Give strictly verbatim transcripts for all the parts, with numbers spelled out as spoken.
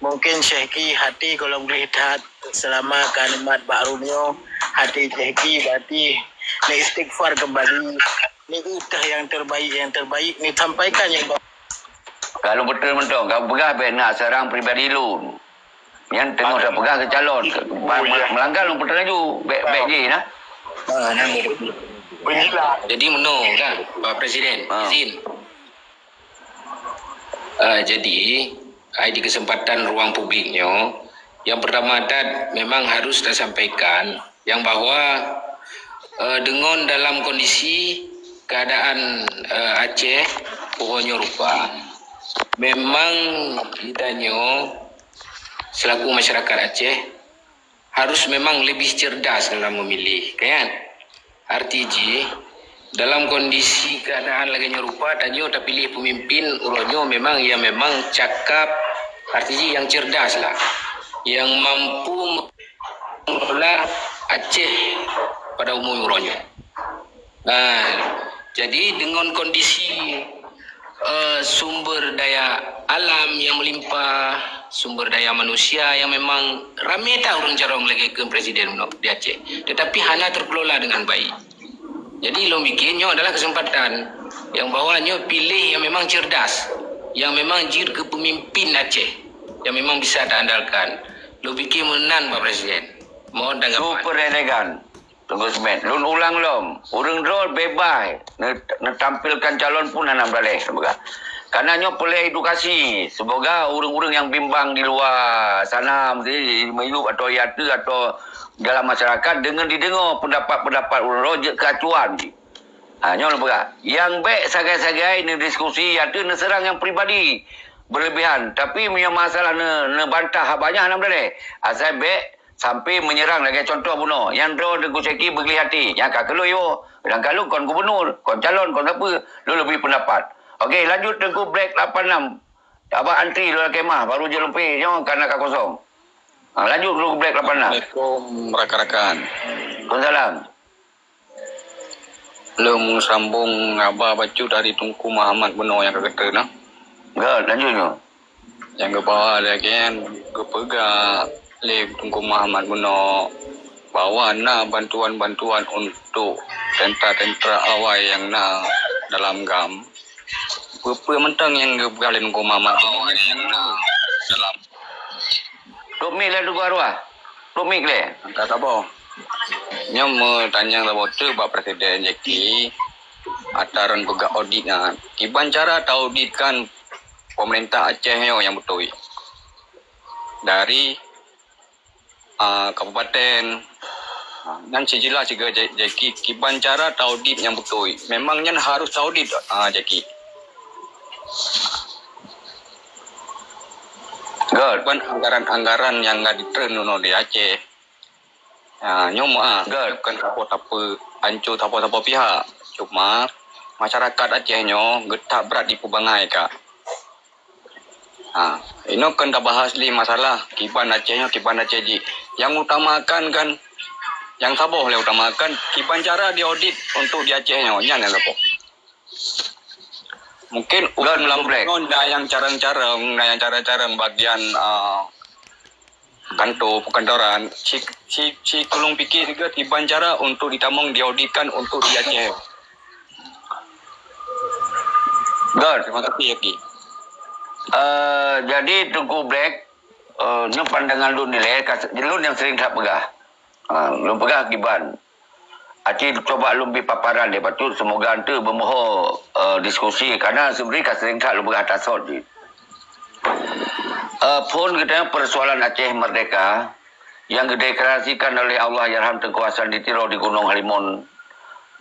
Mungkin Syehki hati kalau boleh that selama ka neumat bak room nyoe, hati Syehki berarti ni istighfar kembali. Ni utah yang terbaik, yang terbaik ni sampaikan yang baik. Kalau betul mentong, kau peugah bek nak serang pribadi lun. Yang tengok dah peugah ke calon, ke, melanggar lun betul laju, bek bek je nah. Ha, nah. Jadi meno kan, Pak Presiden, izin. Uh, jadi, ai di kesempatan ruang publik nyoe, yang pertama dat memang harus tasampaikan yang bahwa uh, dengan dalam kondisi keadaan uh, Aceh uroe nyoe rupa, memang kita nyoe selaku masyarakat Aceh harus memang lebih cerdas dalam memilih, kan? Arti jih, dalam kondisi keadaan lagée nyoe rupa, tanyoe tapiléh pemimpin uroe nyoe memang ia memang cakap, arti jih yang cerdas lah, yang mampu mengelola Aceh pada umum uroe nyoe. Nah, jadi dengan kondisi uh, sumber daya alam yang melimpah, sumber daya manusia yang memang ramai tak ureuëng carong lagi ke presiden di Aceh, tetapi hana terkelola dengan baik. Jadi lom bikin nyoe adalah kesempatan yang bahwa nyoe pilih yang memang cerdas, yang memang jir ke pemimpin Aceh, yang memang bisa diandalkan. Lom bikin menan Pak Presiden. Mohon tanggapan. Super elegan. Tunggu semen. Lun ulang lom. Ureuëng droe bebas neutampilkan calon pun hana meudaleh. Semoga. Karena nyoe perlu edukasi. Semoga ureuëng-ureuëng yang bimbang di luar sana, mesti di Meyup atau Yate atau dalam masyarakat, dengan didengar pendapat-pendapat ureuëng droe jeuet keu acuan. Ha, nyoe lôn peugah. Yang bek sagai-sagai ni diskusi, Yate neuserang yang pribadi berlebihan. Tapi meunyoe masalah ne, neubantah haba nyan hana meudaleh. Asai bek sampai menyerang lagée contoh bunoe. Nyang droe Teungku Syeki beugleh até. Nyang ka keuloi yoh. Dan kalau kon gubernur, kon calon, kon sapeue, lôn leubeh pendapat. Okey, lanjut Teungku Black lapan enam. Abang antri lôn lakée mah, baru je lumpih nyoe karena ka kosong. Ha, lanjut dulu Black lapan enam. Assalamualaikum rakan-rakan. Waalaikumsalam. Lôn sambung haba bacut dari Teungku Muhammad bunoe nyang ka geutreun na. Gét, lanjut nyoe. Nyang geubawa lagée nyan geupeugah lé Teungku Muhammad bunoe bahwa na bantuan-bantuan untuk tentara-tentara awai nyang na dalam GAM. Peue-peue mantong nyang geupeugah lé Teungku Muhammad bunoe nyang na dalam. Tutup mic lé Teungku Arwah. Tutup mic lé. Angkat saboh. Nyoe meutanyong saboh teuk bak Presiden Jacky, ata rot peugah audit nyan. Kiban cara taauditkan pemerintah Aceh nyoe nyang beutôi? Dari, ah, kabupaten, ah, nyan sijeulaih sigoe Jacky, kiban cara taaudit nyang beutôi. Memang nyan harus taaudit, ah, Jacky. Good. Ban anggaran-anggaran nyang ka jitreun unoe di Aceh. Ha, nyoe meuah, good, kon sapo-sapo, anco sapo-sapo pihak. Cuma masyarakat Aceh nyoe geutak brat jipeubangai ka. Ha, inoe kon tabahas lé masalah kiban Aceh nyoe, kiban Aceh jih. Nyang utamakan kan, nyang saboh lé utamakan kiban cara diaudit untuk di Aceh nyoe, nyan nyang saboh. Mungkin ureuëng lam bunoe na nyang carong-carong, na nyang carong-carong bagian, ah, kantor, perkantoran. Ci, ci, ci tulung pikir juga kiban cara untuk ditamong diauditkan untuk di Aceh. Good. Terima kasih, Yaki. Eh, jadi Teungku Black, eh, nyoe pandangan lôn nilai, lôn nyang sering that peugah. Ha, lôn peugah kiban. Aci cuba lôn bri paparan lé bacut, semoga eunteuk beumoho, eh, diskusi, karena seubri ka sering that lôn peugah tasot jih. Eh, phon geutanyoe persoalan Aceh Merdeka yang geudeklarasikan oleh Allahyarham Teungku Hasan di Tiro di Gunong Halimun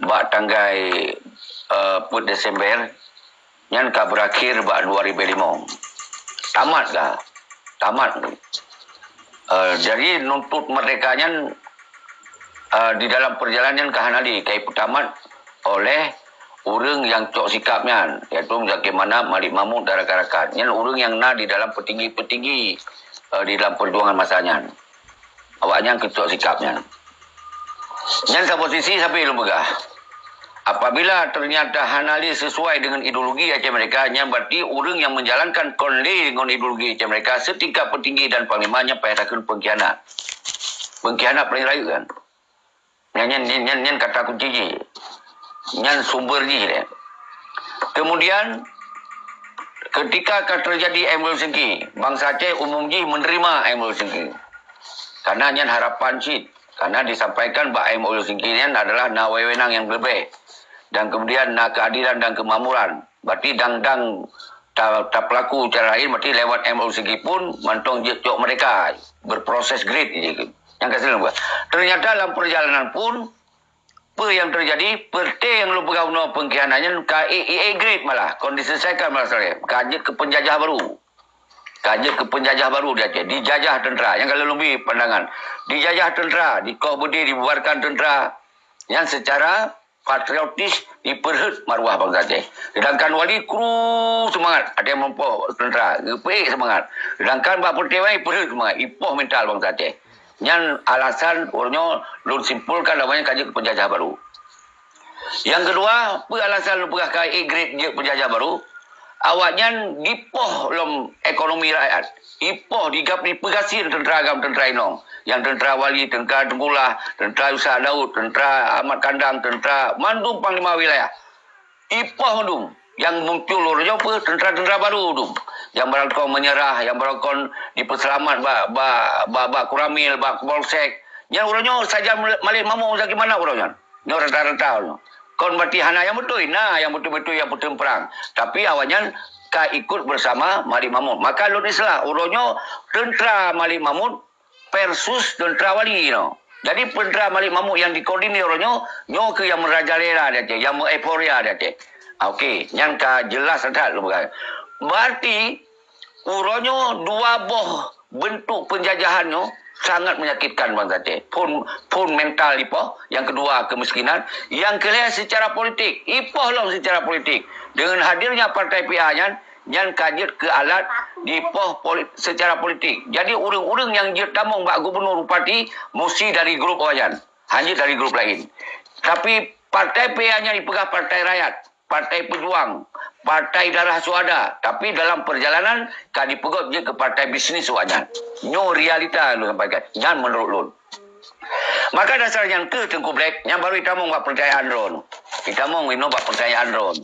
bak tanggai, eh, peuet Desember, nyan ka berakhir bak dua ribu lima. Tamat ka. Tamat. Eh, jadi nuntut merdeka nyan, eh, di dalam perjalanan ka hana lé, ka ipeutamat oleh ureuëng nyang cok sikap nyan, yaitu Zaki Manab, Malik Mahmud dan rakan-rakan. Nyan ureuëng nyang na di dalam peutinggi-peutinggi, eh, di dalam perjuangan masa nyan. Awak nyan keucok sikap nyan. Nyan saboh sisi sabe lôn peugah. Apabila ternyata hana lé sesuai dengan ideologi Aceh Merdeka, nyan berarti ureuëng nyang menjalankan kon lé ngon ideologi Aceh Merdeka setingkat petinggi dan panglima nyan payah takheun pengkhianat. Pengkhianat paling rayeuk kan. Nyan, nyan, nyan, nyan, nyan kata kunci jih. Nyan sumber jih deh. Kemudian, ketika ka terjadi M O U Helsinki, bangsa Aceh umum jih menerima M O U Helsinki. Karena nyan harapan cit. Karena disampaikan bak M O U Helsinki nyan adalah na wewenang yang lebih. Dan kemudian na keadilan dan kemakmuran. Berarti dang-dang ta-, tapelaku cara lain, berarti lewat M O U Helsinki pun mantong jeuet cok merdeka. Berproses grade je. Nyang ka seuleubah. Ternyata dalam perjalanan pun, peue nyang terjadi, peureuté nyang lôn peugah unoe pengkhianat nyan ka i-, i-, i-, grade malah, kon diselesaikan malah saleh. Ka jeuet keu penjajah baru. Ka jeuet keu penjajah baru di Aceh. Dijajah tentera. Nyang ka lôn bi pandangan. Dijajah tentera, dikoh beudé, dibubarkan tentera. Nyan secara patriotis dipeureuheuet maruah bangsa Aceh. Sedangkan wali kru semangat, ada yang mampu tentera, geupeuék semangat. Sedangkan bak peureuté ipeureuheuet semangat, ipoh mental bangsa Aceh. Nyan alasan uroe nyoe lôn simpulkan awaknyan ka jeuet keu penjajah baru. Nyang keudua, peue alasan lôn peugah ka i-, grade jeuet penjajah baru? Awaknyan dipoh lom ekonomi rakyat. Ipoh digab dipeugasien tentera agam tentera inong. Nyang tentera wali, tentera tengkulah, tentera Yusa Daud, tentera Ahmad Kandang, tentera mandum panglima wilayah. Ipoh mandum. Nyang muncul uroe nyoe peue tentera-tentera baru tu. Nyang barangkon menyerah, nyang barangkon dipeuseulamat bak, bak, bak, bak Koramil, bak Polsek. Nyan uroe nyoe sajan Malik Mahmud, Zaki Manaf uroe nyan. Nyoe rata-rata nyoe. Kon berarti hana nyang beutôi, na nyang beutôi-beutôi nyang peuteun perang. Tapi awaknyan ka ikut bersama Malik Mahmud. Maka lôn islah, uroe nyoe tentera Malik Mahmud versus tentera wali nyoe. Jadi tentera Malik Mahmud nyang dikoordinir uroe nyoe, nyoe keuh nyang meurajalela di Aceh, nyang meueuforia di Aceh. Ah, okey, nyan ka jelas that lôn peugah. Berarti uroe nyoe dua boh bentuk penjajahan nyoe sangat menyakitkan bangsa Aceh. Phon, phon mental ipoh, yang kedua kemiskinan, yang kelhèe secara politik. Ipoh lom secara politik. Dengan hadirnya partai P A nyan, nyan ka jeuet keu alat dipoh poli-, secara politik. Jadi ureuëng-ureuëng nyang jeuet tamong bak gubernur bupati musti dari grup awaknyan. Hana jeuet dari grup lain. Tapi partai P A nyan dipeugah partai rakyat. Partai pejuang, partai darah syuhada, tapi dalam perjalanan ka dipeugöt jeuet keu partai bisnis awaknyan. Nyoe realita lôn sampaikan. Nyan menurut lôn. Maka dasar nyan keuh Teungku Black, nyan baru itamong bak pertanyaan droen. Itamong inoe bak pertanyaan droen.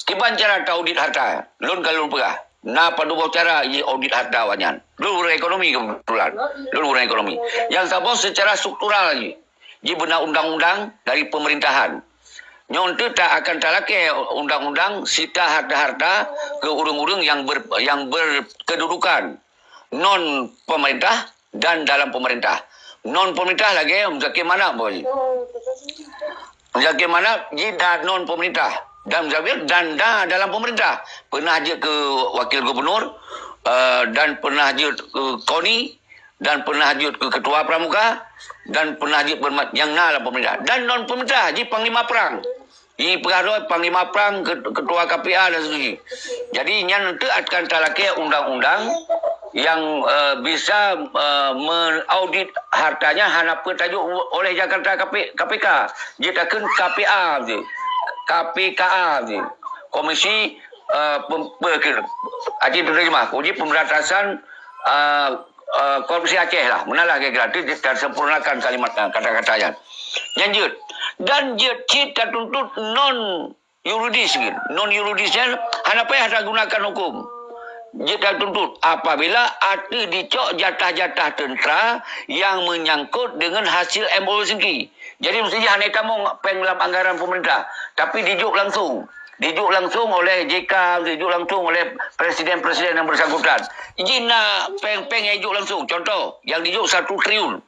Kiban cara ta audit harta, lôn ka lôn peugah. Na padub boh cara ji audit harta awaknyan. Lôn ureuëng ekonomi kebetulan. Lôn ureuëng ekonomi. Nyang saboh secara struktural ji. Ji beuna undang-undang dari pemerintahan. Nyoe teuk ta akan talakée undang-undang sita harta-harta keu ureuëng-ureuëng yang ber-, yang berkedudukan non pemerintah dan dalam pemerintah. Non pemerintah lagée Muzakir Manaf boh. Muzakir Manaf ji da non pemerintah dan Muzakir dan da dalam pemerintah. Pernah jeuet keu wakil gubernur, eh, dan pernah jeuet keu koni, dan pernah jeuet keu ketua pramuka, dan pernah jeuet bermat nyang na lam pemerintah. Dan non pemerintah, ji panglima perang. Ji peugah droe panglima perang, ke-, ketua K P A dan seterusnya. Jadi, nyan teuk akan talakée undang-undang yang, eh, bisa, eh, mengaudit hartanya hana peutajok oleh Jakarta K P, K P K. Ji takheun K P A je. K P K A je. Komisi, eh, pem-, pe-, ke-, aji terjemah. Uji pemberantasan, eh, eh, korupsi Aceh lah. Meunalah kira-kira. Itu kita sempurnakan kalimat, eh, kata-katanya. Nyan jeuet. Dan jeuet cit tatuntut non yuridis gitu. Non yuridis nyan hana payah tagunakan hukum. Jeuet tatuntut apabila ateueh dicok jatah-jatah tentera yang menyangkut dengan hasil M O U Helsinki. Jadi mesti hana tamong péng lam anggaran pemerintah, tapi dijok langsung. Dijok langsung oleh J K, dijok langsung oleh presiden-presiden yang bersangkutan. Jih na péng-péng yang dijok langsung. Contoh, yang dijok satu triliun.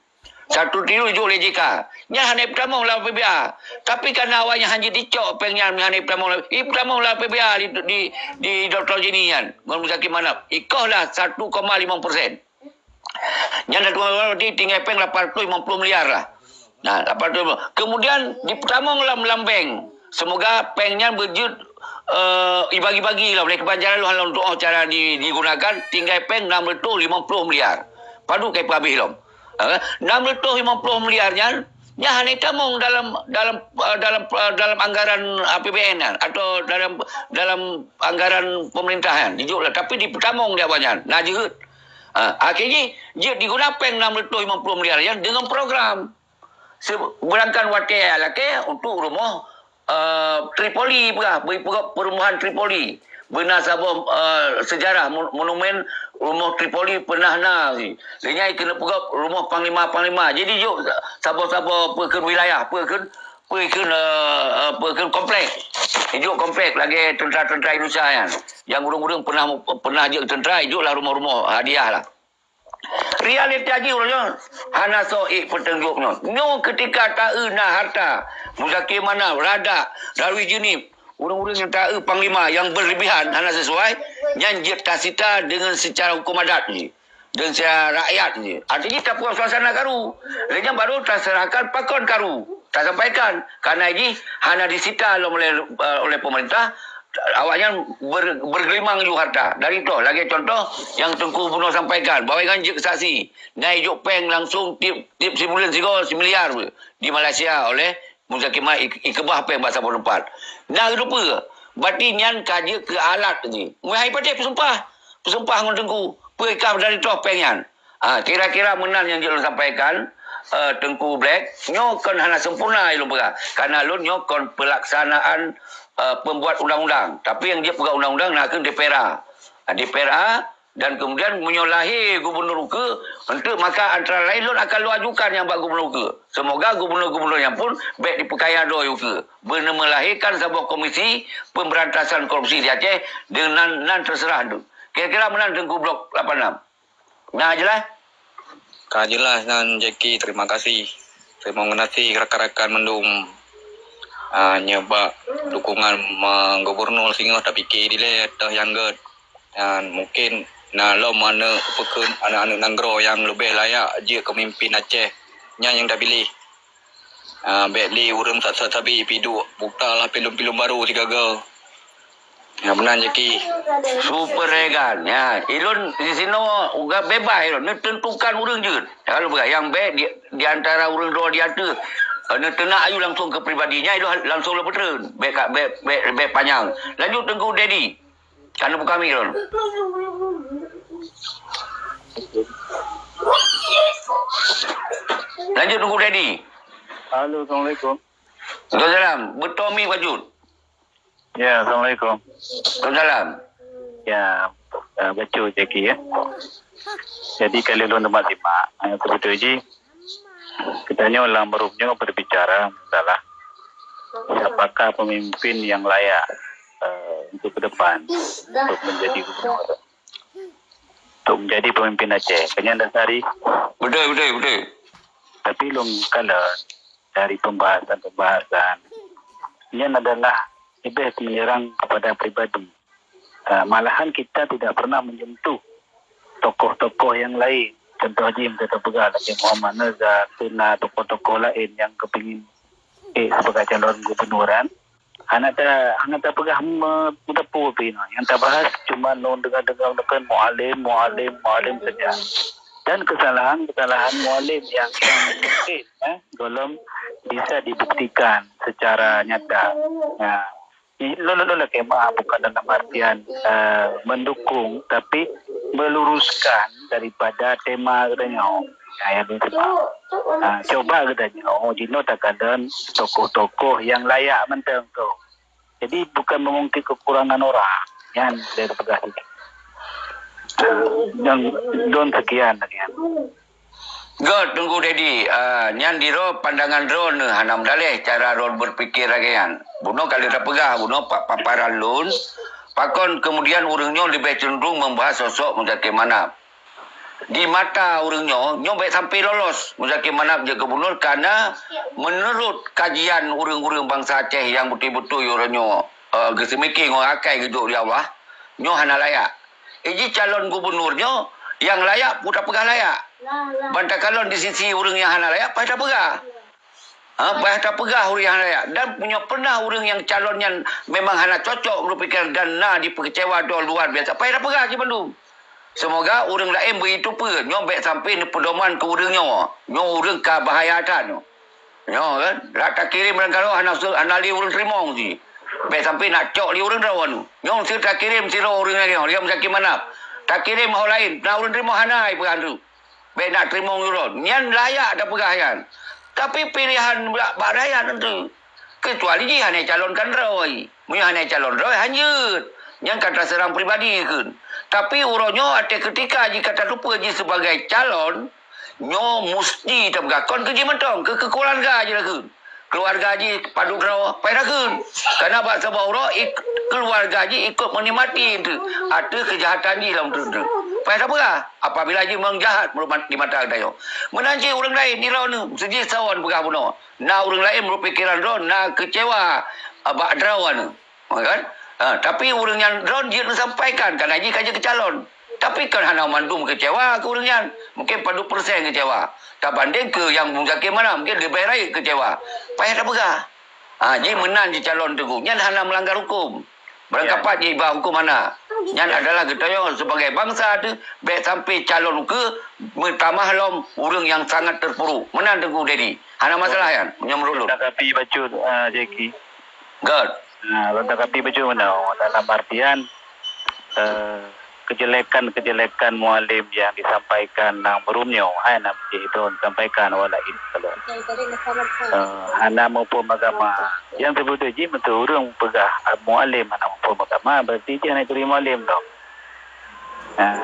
Satu triliun dijok oleh J K. Nyan hana itamong lam A P B A. Tapi karena awaknyan hana dicok péng nyan, hana itamong lam, itamong lam A P B A di, di, di Doktor Jenny nyan. Ngon Muzakir Manaf. Ikoh lah satu koma lima persen. Nyan dah dua berarti tinggai péng lapan ratus lima puluh miliar lah. Nah, lapan ratus lima puluh. Kemudian ditamong lam, lam bank. Semoga péng nyan beujeuet, eh, ibagi-bagi lah oleh kebanjaran lôn, lôn tuoh cara di, digunakan, tinggai péng enam ratus lima puluh miliar. Padub ka ipeugah habéh lom. Eh, enam ratus lima puluh miliar nyan Nyan hana jitamong dalam, dalam, eh, dalam, eh, dalam anggaran A P B N nyan, atau dalam, dalam anggaran pemerintah nyan. Jijok lah, tapi jipeutamong di awaknyan. Nah, jeuet. Ha, akhé jih, jeuet diguna péng enam ratus lima puluh miliar nyan deungon program. Seudangkan watée lakée untuk rumoh, eh, Tripoli peugah, bri peugah perumahan Tripoli. Beuna saboh, eh, sejarah mon-, monumen rumoh Tripoli pernah na. Lheueh nyan keuneuk peugah rumoh panglima-panglima. Jadi jok saboh-saboh peue kheun wilayah, peue kheun, peue kheun, eh, eh, peue kheun komplek. Jok komplek lagée tentara-tentara Indonesia nyan. Nyang ureuëng-ureuëng pernah, pernah jeuet tentara, jok lah rumoh-rumoh hadiah lah. Realita jih uroe nyoe hana soe ék peuteunjok nyoe. Nyoe keutika taeu na harta, Muzakir Manaf, Radak, Darwis Jeunieb, ureuëng-ureuëng nyang taeu panglima nyang berlebihan hana sesuai, nyan jeuet tasita deungon secara huköm adat jih, deungon secara rakyat jih. Artinya tapuwoe suasana karu. Lheueh nyan baru taseurahkan pakon karu. Tasampaikan, karena jih hana disita lom oleh, eh, oleh pemerintah, awaknyan ber-, bergelimang ju harta. Dari toh, lagée contoh nyang Teungku Gubernur sampaikan, bahwa nyan jeuet saksi, na ijok péng langsung tiep, tiep sibuleuen sigoe similiar di Malaysia oleh Muzakir Manaf, ikeubah péng bak saboh teumpat. Na geuteupeue, berarti nyan ka jeuet keu alat jih. Meuhai patéh peusumpah, peusumpah ngon Teungku, peue ka dari toh péng nyan. Ha, kira-kira meunan nyang jeuet lôn sampaikan, eh, Teungku Black. Nyoe kon hana sempurna lôn peugah. Karena lôn nyoe kon pelaksanaan, eh, pembuat undang-undang. Tapi nyang jeuet peugah undang-undang na keuh D P R A. Ha, D P R A dan kemudian meunyoe lahé gubernur ukeue, untuk maka antara lain lôn akan lôn ajukan nyang bak gubernur ukeue. Semoga gubernur-gubernur nyan pun bék dipeukaya droe ukeue. Beuna meulahékan saboh komisi pemberantasan korupsi di Aceh dengan nan terserah tu. Kira-kira meunan Teungku Blok lapan enam. Nah, jelas? Ka jelas nan Jeki, terima kasih. Terima kasih rakan-rakan mandum. Ah, nyoe bak dukungan ma-, gubernur singoh tapike dilée teuh nyang gét. Dan mungkin na lom aneuk peukheun aneuk-aneuk nanggroe nyang leubeh layak jeuet keu mimpin Aceh. Nyan nyang tapiléh. Ah, bék lé ureuëng sat-sat sabe piduek buta lah pilon-pilon barô sigaga. Ya, meunan Jeki. Super Regan. Ya, ilôn di sinoe uga bebas ilôn. Neuteuntukan ureuëng jeuet. Kalau bukan yang baik di, di antara ureuëng dua di atas. Eh, neuteunak ayu langsung ke pribadi. Nya ilôn langsung le peutreun. Baik, baik, baik, baik panjang. Lanjut Teungku Dedi. Kan buka mic ilôn. Lanjut Teungku Dedi. Halo, assalamualaikum. Waalaikumsalam. Beutôi mic bacut. Ya, assalamualaikum. Waalaikumsalam. Ya, eh, bacut Jeki ya. Jadi kalau lôn teuma simak, eh, beutôi jih. Geutanyoe lam rumoh nyoe berbicara masalah siapakah pemimpin yang layak, eh, untuk ke depan untuk menjadi gubernur, untuk menjadi pemimpin Aceh. Kanya dasari. Betul, betul, betul. Tapi lôn kala dari pembahasan-pembahasan, nyan adalah lebih menyerang kepada pribadi. Ah, malahan kita tidak pernah menyentuh tokoh-tokoh yang lain. Contoh jih, kita peugah lagi Muhammad Nazar, Sena, tokoh-tokoh lain yang kepingin, eh, sebagai calon gubernur kan. Hana ta, hana tapeugah me-, meuteupue pih nyoe. Yang tabahas cuma lôn dengar-dengar dekat Mualem, Mualem, Mualem saja. Dan kesalahan-kesalahan Mualem yang, yang mungkin, eh, belum bisa dibuktikan secara nyata. Nah, lôn, lôn lakée meu'ah bukan dalam artian, eh, mendukung, tapi meluruskan daripada tema geutanyoe. Ya, ya, betul. Ah, coba geutanyoe, oh, jinoe takalon tokoh-tokoh yang layak mantong tu. Jadi, bukan mengungkit kekurangan orang. Nyan, saya peugah tu. Ah, dan, don sekian lagi. Göt, Teungku Dedi, ah, nyan di droe pandangan droeneuh hana meudaleh cara droe berpikir lagée nyan. Bunoe ka lheueh tapeugah, bunoe pa-, paparan lôn, pakon kemudian ureuëng nyoe leubeh cenderung membahas sosok Muzakir Manaf. Di mata ureuëng nyoe, nyoe bék sampai lolos Muzakir Manaf jeuet gubernur karena menurut kajian ureuëng-ureuëng bansa Aceh nyang beutôi-beutôi ureuëng nyoe, eh, geuseumiké ngon akai geujok di Allah, nyoe hana layak. Iji calon gubernur nyoe nyang layak pun tapeugah layak. Ban takalon di sisi ureuëng nyang hana layak, paih tapeugah. Ha, paih tapeugah ureuëng nyang hana layak. Dan meunyoe pernah ureuëng nyang calon nyan memang hana cocok geupikiran dan na dipeukecewa droe luar biasa, paih tapeugah cit bandum. Semoga ureuëng laén beuteupeue, nyoe bék sampai neupeudoman keu ureuëng nyoe. Nyoe ureuëng ka bahaya that nyoe. Nyoe kan, rak takirém barangkaroe hana se-, hana lé ureuëng teurimong si. Bèk sampai nak cok lé ureuëng droe anu. Nyoe si takirém sidroe ureuëng lagèe nyoe, lagèe Muzakir Manaf. Takirém ho laén, na ureuëng teurimong hana ipeugah tu. Bèk nak teurimong uroe. Nyan layak tapeugah nyan. Tapi pilihan bak, bak rakyat tentu. Kecuali jih hana calonkan droe. Meunyoe hana calon droe, hanjeuet. Nyan ka taseurang pribadi kheun. Tapi uroe nyoe watèe keutika jih ka tateupeue jih sebagai calon, nyoe musti tapeugah kon keu jih mantong, keu, keu keuluwarga jih lakheun. Keuluwarga jih padub droe, payah takheun. Karena bak saboh uroe ik-, keuluwarga jih ikot meunikmati teuk ateueh keujahatan jih lom teuk-teuk. Payah tapeugah apabila jih memang jahat meureumat di mata geutanyoe. Meunan cit ureuëng laén di droeneuh, seujih sawan peugah bunoe. Na ureuëng laén meureupikéran droe, na keucewa, ah, bak droeneuh. Kan? Ha, tapi ureuëng nyan droe jeuet neusampaikan, karena jih ka jeuet keu calon. Tapi kan hana mandum keucewa keu ureuëng nyan. Mungkin padub persen keucewa. Tabandéng keu nyang Muzakir Manaf, mungkin leubeh rayeuk keucewa. Payah tapeugah. Ha, jih meunan jicalon Teungku. Nyan hana meulanggar huköm. Barangkapat jih ba huköm hana. Nyan adalah geutanyoe sebagai bansa tu, bèk sampai calon keu meutamah lom ureuëng nyang sangat terpuruk. Meunan Teungku Dedi. Hana masalah nyan, meunyoe meunurut lôn. Tanggapi bacut, ah, Jeki. Good. Nah, lôn tanggapi bacut meunoe, dalam artian, eh, kejelekan-kejelekan Mualem yang disampaikan nang beurum nyoe, hai nam jih droe sampaikan awak laén kalau. Eh, hana muphom agama. Yang sebetul jih betul ureuëng peugah, ah, Mualem hana muphom agama, berarti jih hana turi Mualem dong. Nah,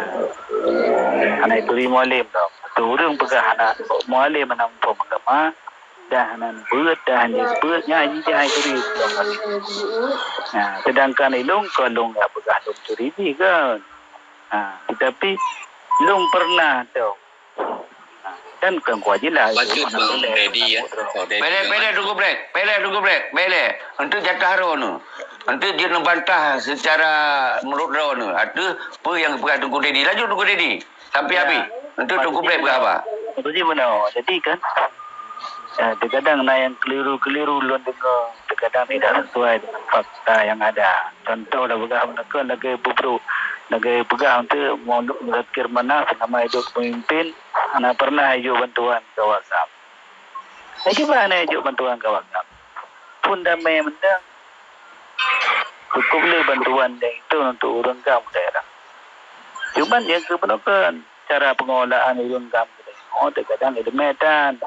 hana turi Mualem dong. Betul ureuëng peugah hana Mualem hana muphom agama, dah nan beuet, dah han jeuet beuet, nyan jih hai turi. Nah, sedangkan ilong kon lôn jak peugah lôn turi jih kan. Nah, tetapi lôn pernah tu. Nah, dan kon kuah jelas. Bacut Bang Dedi ya. Bang Dedi. Pele, pele Teungku Black, pele Teungku Black, pele. Untuk jatah droeneuh. Untuk jeuet neubantah secara menurut droeneuh. Ateueh peue nyang peugah Teungku Dedi. Lanjut Teungku Dedi. Sampai habis. Untuk Teungku Black berapa? Jadi meunoe. Jadi kan, eh, terkadang na nyang keliru-keliru lôn deungoe, terkadang tidak sesuai dengan fakta yang ada. Contoh dah peugah meuneukon lagèe bubru, lagèe peugah untuk Muzakir Manaf selama hidup pemimpin, hana pernah ijok bantuan ke awak GAM. Lagi bah hana ijok bantuan ke awak GAM. Pun damé mantong. Cukup le bantuan nyang itu untuk ureuëng GAM daerah. Cuman nyang keubeunökan cara pengelolaan ureuëng GAM tadi, oh, terkadang ileumèe tan.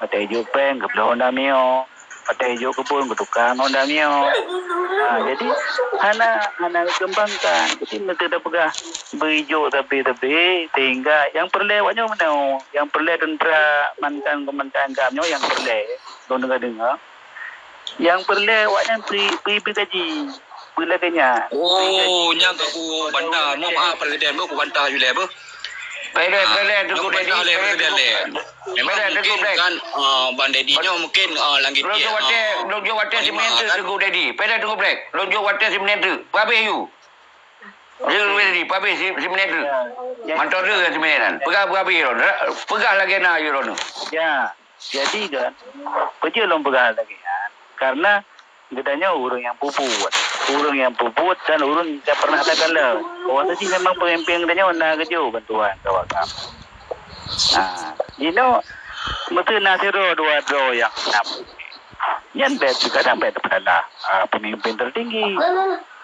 Watèe ijok péng geubloe Honda Mio, watèe ijok keubon geutukang Honda Mio. Ha, jadi hana, hana geukembangkan. Jadi meusti tapeugah beu ijok tapi-tapi sehingga nyang peureulèe awak nyoe meunoe, nyang peureulèe teuntara mantan keumantan GAM nyoe nyang peureulèe. Lôn deungoe-deungoe. Nyang peureulèe awak nyan bri, bri, bri gaji. Bri lagèe nyan. Oh, nyang ka kubantah. Mohon maaf, Presiden, beuh, kubantah ju lé, beuh. Pede, pede, Teungku Dedi, pede, Teungku Black. Memang mungkin kan, ah, Bang Dedi nyoe mungkin, ah, langit. Lôn jok watèe, lôn jok watèe siminèt teuk, Teungku Dedi. Pede, Teungku Black. Lôn jok watèe siminèt teuk. Peuhabéh yue. Teungku Dedi, peuhabéh si, siminèt teuk. Mantong teuk siminèt nyan. Peugah, peuhabéh yue. Peugah lagèe na yue droeneuh. Ya. Jadi kan, peue jeuet lôn peugah lagèe nyan? Karena geutanyoe ureuëng nyang peubuet. Ureuëng nyang peubuet dan ureuëng nyang pernah takalon. Bahwa jih memang pemimpin geutanyoe na geujok bantuan keu awak GAM. Nah, jinoe meusti na sidroe dua droe nyang na. Nyan bèk, kadang bèk teupeulalah, ah, pemimpin tertinggi.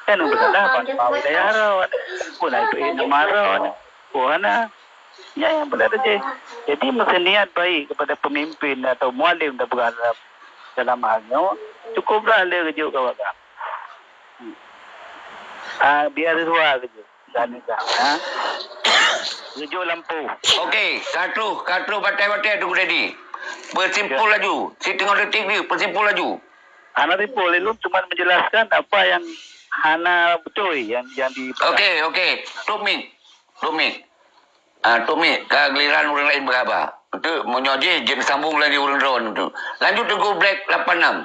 Kan teupeulalah panglima wilayah droe. Pun ai peuék nama droe. Pun hana. Ya, yang benar saja. Jadi, mesti niat baik kepada pemimpin atau mualem dan dalam, dalam hal nyoe, cukuplah le geujok keu awak GAM. Ah, biar siswa geujok. Dan juga, ha? Geujok lampu. Okey, ka troh, ka troh batai-batai tu, Dedi. Bersimpul laju. Siteungoh detik ni, bersimpul laju. Hana simpul, ilôn cuma menjelaskan apa yang hana betul yang, yang di. Okey, okey. Tok Mik. Tok Mik. Ah, Tok Mik, ka giliran ureuëng laén beuhaba. Beutôi, meunyoe jih jeuet sambung lagi ureuëng droe tu. Lanjut Teungku Black lapan enam.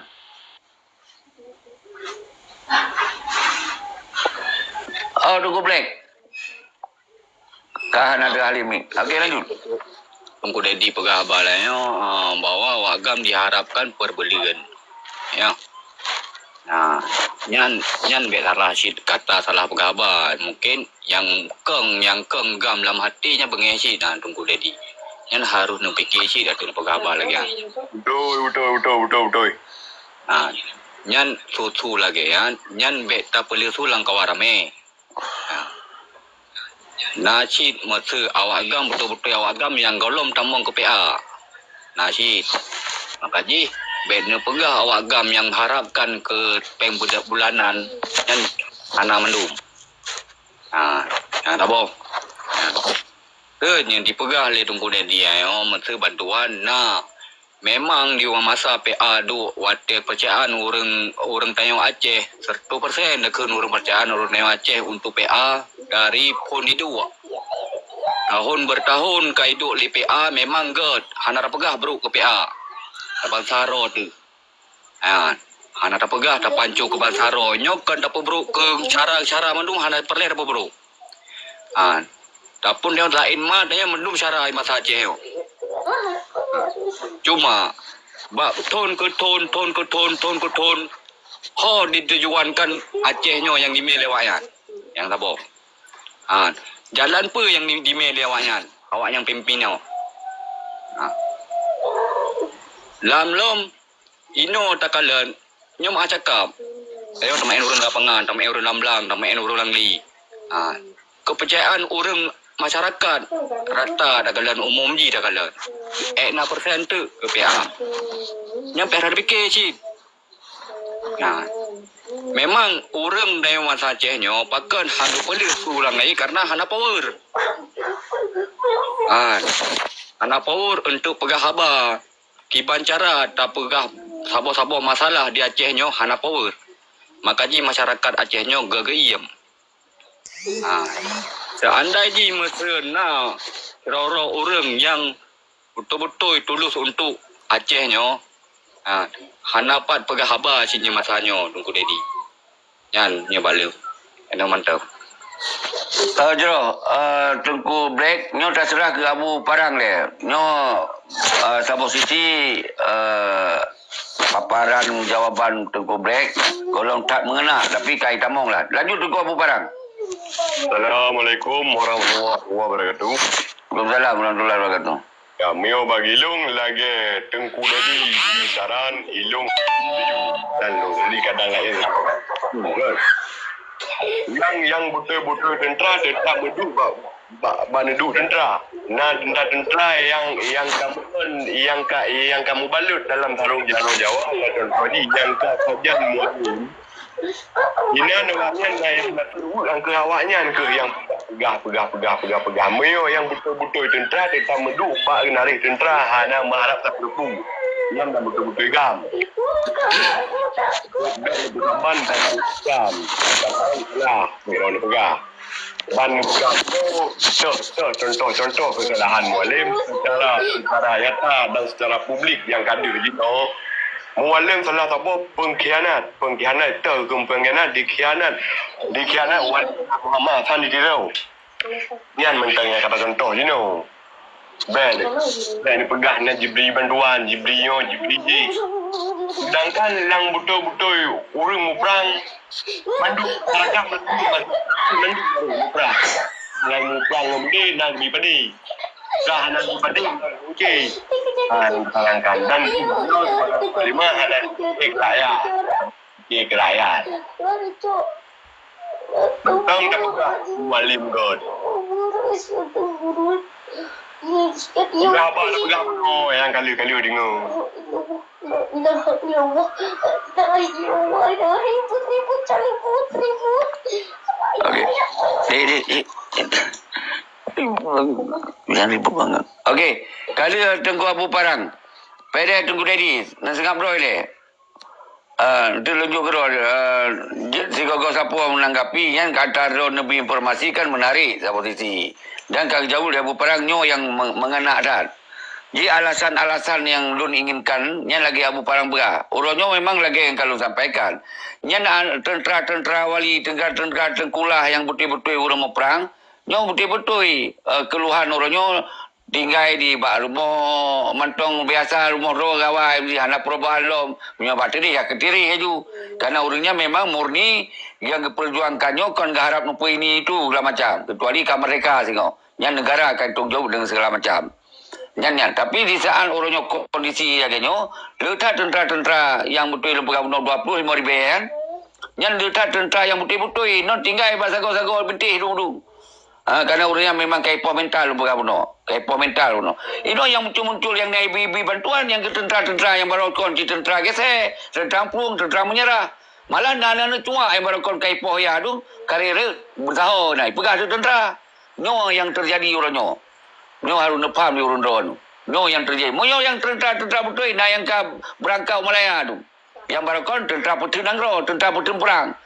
Oh, Teungku Black. Ka hana teuahli Mik. Okey, lanjut. Teungku Dedi peugah haba lagèe nyoe, ah, bahwa awak GAM diharapkan perbelian. Ya. Nah, nyan, nyan bèk salah cit kata salah peugah haba. Mungkin nyang kong, nyang kong GAM lam hati nyan beungèh cit na Teungku Dedi. Nyan harôh neupike cit ateueh neupeugah haba lagèe nyan. Beutôi, beutôi, beutôi, beutôi, beutôi. Ha, nyan su-su lagèe nyan, nyan bèk tapeuleusu lam kawan ramè. Ha. Na cit meuseu awak GAM beutôi-beutôi awak GAM nyang gohlom tamong keu P A. Na cit. Maka jih, bèk neupeugah awak GAM nyang harapkan keu pèng budak bulanan nyan hana mandum. Ha, ha, taboh. Ha. Keu nyang dipeugah lé Teungku Dedi nyoe meuseu bantuan na. Memang di masa P A duek watèe peucayaan ureueng, ureueng tanyoe Aceh, seratus persen takheun ureueng peucayaan ureueng tanyoe Aceh untuk P A dari phon iduek. Tahun bertahun ka iduek lé P A memang gèt, hana tapeugah brôk keu P A. Tabansa droe teuh. Ha, hana tapeugah tapancô keu bansa droe. Nyoe kon tapeubrôk keu syara-syara mandum hana peureulèe tapeubrôk. Ha, tapun nyang laén ma, tanyoe mandum syara masa Aceh nyoe. Cuma, bak thôn keu thôn, thôn keu thôn, thôn keu thôn, ho ditujuankan Aceh nyoe nyang dimè lé awak nyan. Nyang saboh. Ha, jalan peue nyang di-, dimè lé awak nyan? Awak nyang pimpin nyoe. Ha. Lam lom Inoe takalon, nyoe meu'ah cakap. Ayo tameu'en ureueng lapangan, tameu'en ureueng lam blang, tameu'en ureueng lam li. Ha, kepercayaan ureueng masyarakat rata takalon, umum jih takalon. Ék na persen teuk keu P A. Nyan payah tapike cit. Nah, memang ureueng daerah Aceh nyoe pakon hana peuleueh su ureueng laén karena hana power. Ha, hana power untuk peugah haba. Kiban cara tapeugah saboh-saboh masalah di Aceh nyoe hana power. Maka jih masyarakat Aceh nyoe geugeuyiem. Ha. Seandai jih meuseu na sidroe-droe ureueng nyang beutôi-beutôi tulus untuk Aceh nyoe, ha, hana pat peugah haba cit nyoe masa nyoe, Teungku Dedi. Nyan, nyoe bak lôn. Nyoe mantap. Eh, jroh, eh, Teungku Black, nyoe taseurah keu Abu Parang lé. Nyoe, eh, saboh sisi, eh, paparan jawaban Teungku Black, gohlom that meungena, tapi ka itamong lah. Lanjut Teungku Abu Parang. Assalamualaikum warahmatullahi wabarakatuh. Waalaikumsalam warahmatullahi wabarakatuh. Ya, meunyoe bagi lôn lagèe Teungku Dedi di saran, ilôn setuju. Dan lôn sendiri kadang laén. Kan? Nyang, nyang beutôi-beutôi teuntra teutap meuduek bak, bak, bak neuduek teuntra. Na teuntra-teuntra nyang, nyang ka meu'en, nyang ka, nyang ka meubalot dalam sarong jaroe Jawa, contoh jih nyang ka sajan mualim. Inan awaknyan nyang na teuruek angkeu awaknyan keuh nyang peugah, peugah, peugah, peugah, peugah. Meunyoe nyang beutôi-beutôi teuntra teutap meuduek bak geunaréh teuntra hana meuharab sapeue-peue. Nyan dah beutôi-beutôi GAM. Dan beutaban dan GAM. Lah, meunyoe peugah. Ban gampông, soh, soh, contoh-contoh kesalahan Mualem secara, secara nyata dan secara publik nyang ka deuh jinoe. Mualem salah saboh pengkhianat, pengkhianat, teuh keu pengkhianat, dikhianat, dikhianat Mualem Muhammad Hasan di Tiro. Nyan mantong nyang ka tacontoh jinoe. Bèk, bèk neupeugah na jibri bantuan, jibri nyoe, jibri jih. Sedangkan nyang beutôi-beutôi ureueng muprang, mandum masyarakat mandum, mandum ureueng muprang. Nyang muprang ngon beudé na geubri padé. Dah na geubri padé, na geubri. Ha, sedangkan dan panglima hana ék rakyat. Di keulayan. Tang dah peugah Mualem göt. Peugah apa, peugah apa nyang kali-kali deungoe. Okey. Dek, dek, dek. Jangan ribut banget. Okey, kali Teungku Abu Parang. Pedek Teungku Dedi, nak sengap droe leh. Ah, tu laju keudroe, ah, jeuet sigoe-goe sapeue menanggapi nyan, kata droe neubri informasi kan menarik saboh sisi. Dan ka geujaweueb lé Abu Parang nyoe nyang me-, meukeuna that. Ji alasan-alasan nyang lôn inginkan nyan lagèe Abu Parang peugah. Uroe nyoe memang lagèe nyang ka lôn sampaikan. Nyan, ah, teuntra-teuntra wali, teuntra-teuntra teungku lah nyang beutôi-beutôi ureueng muprang. Nyoe beutôi-beutôi, eh, keuluhan uroe nyoe tinggai di bak rumoh mantong biasa, rumoh droe gawai, hana perubahan lom. Meunyoe bak tireh, ya keu tireh laju. Karena ureueng nyan memang murni nyang geupeujuangkan nyoe kon geuharap neupeu ini itu segala macam. Kecuali ka merdeka singoh. Nyan negara akan tanggung jawab dengan segala macam. Nyan, nyan. Tapi di saat uroe nyoe kondisi lagèe nyoe, le that teuntara-teuntara nyang beutôi lôn peugah bunoe dua puluh lima ribu nyan, nyan le that teuntara nyang beutôi-beutôi. Non tinggai bak sagoe-sagoe bintéh dum-dum. Ha, karena ureueng nyan memang ka ipoh mental lôn peugah bunoe. Ka ipoh mental bunoe. Inoe nyang muncul-muncul nyang na ibi-ibi bantuan nyang keu teuntara-teuntara nyang baroe kon cit teuntara geuseh, teuntara plueng, teuntara meunyeurah. Malah na aneuk-aneuk cuak nyang baroe kon ka ipoh yah dum, ka rhot-rhot, beusaho na ipeugah teuntara. Nyoe nyang teujadi uroe nyoe. Nyoe harôh neupaham lé ureueng droeneuh. Nyoe nyang teujadi. Meunyoe nyang teuntara-teuntara beutôi na nyang ka beurangkat u Malaya dum. Nyang baroe kon teuntara peuteun nanggroe, teuntara peuteun prang.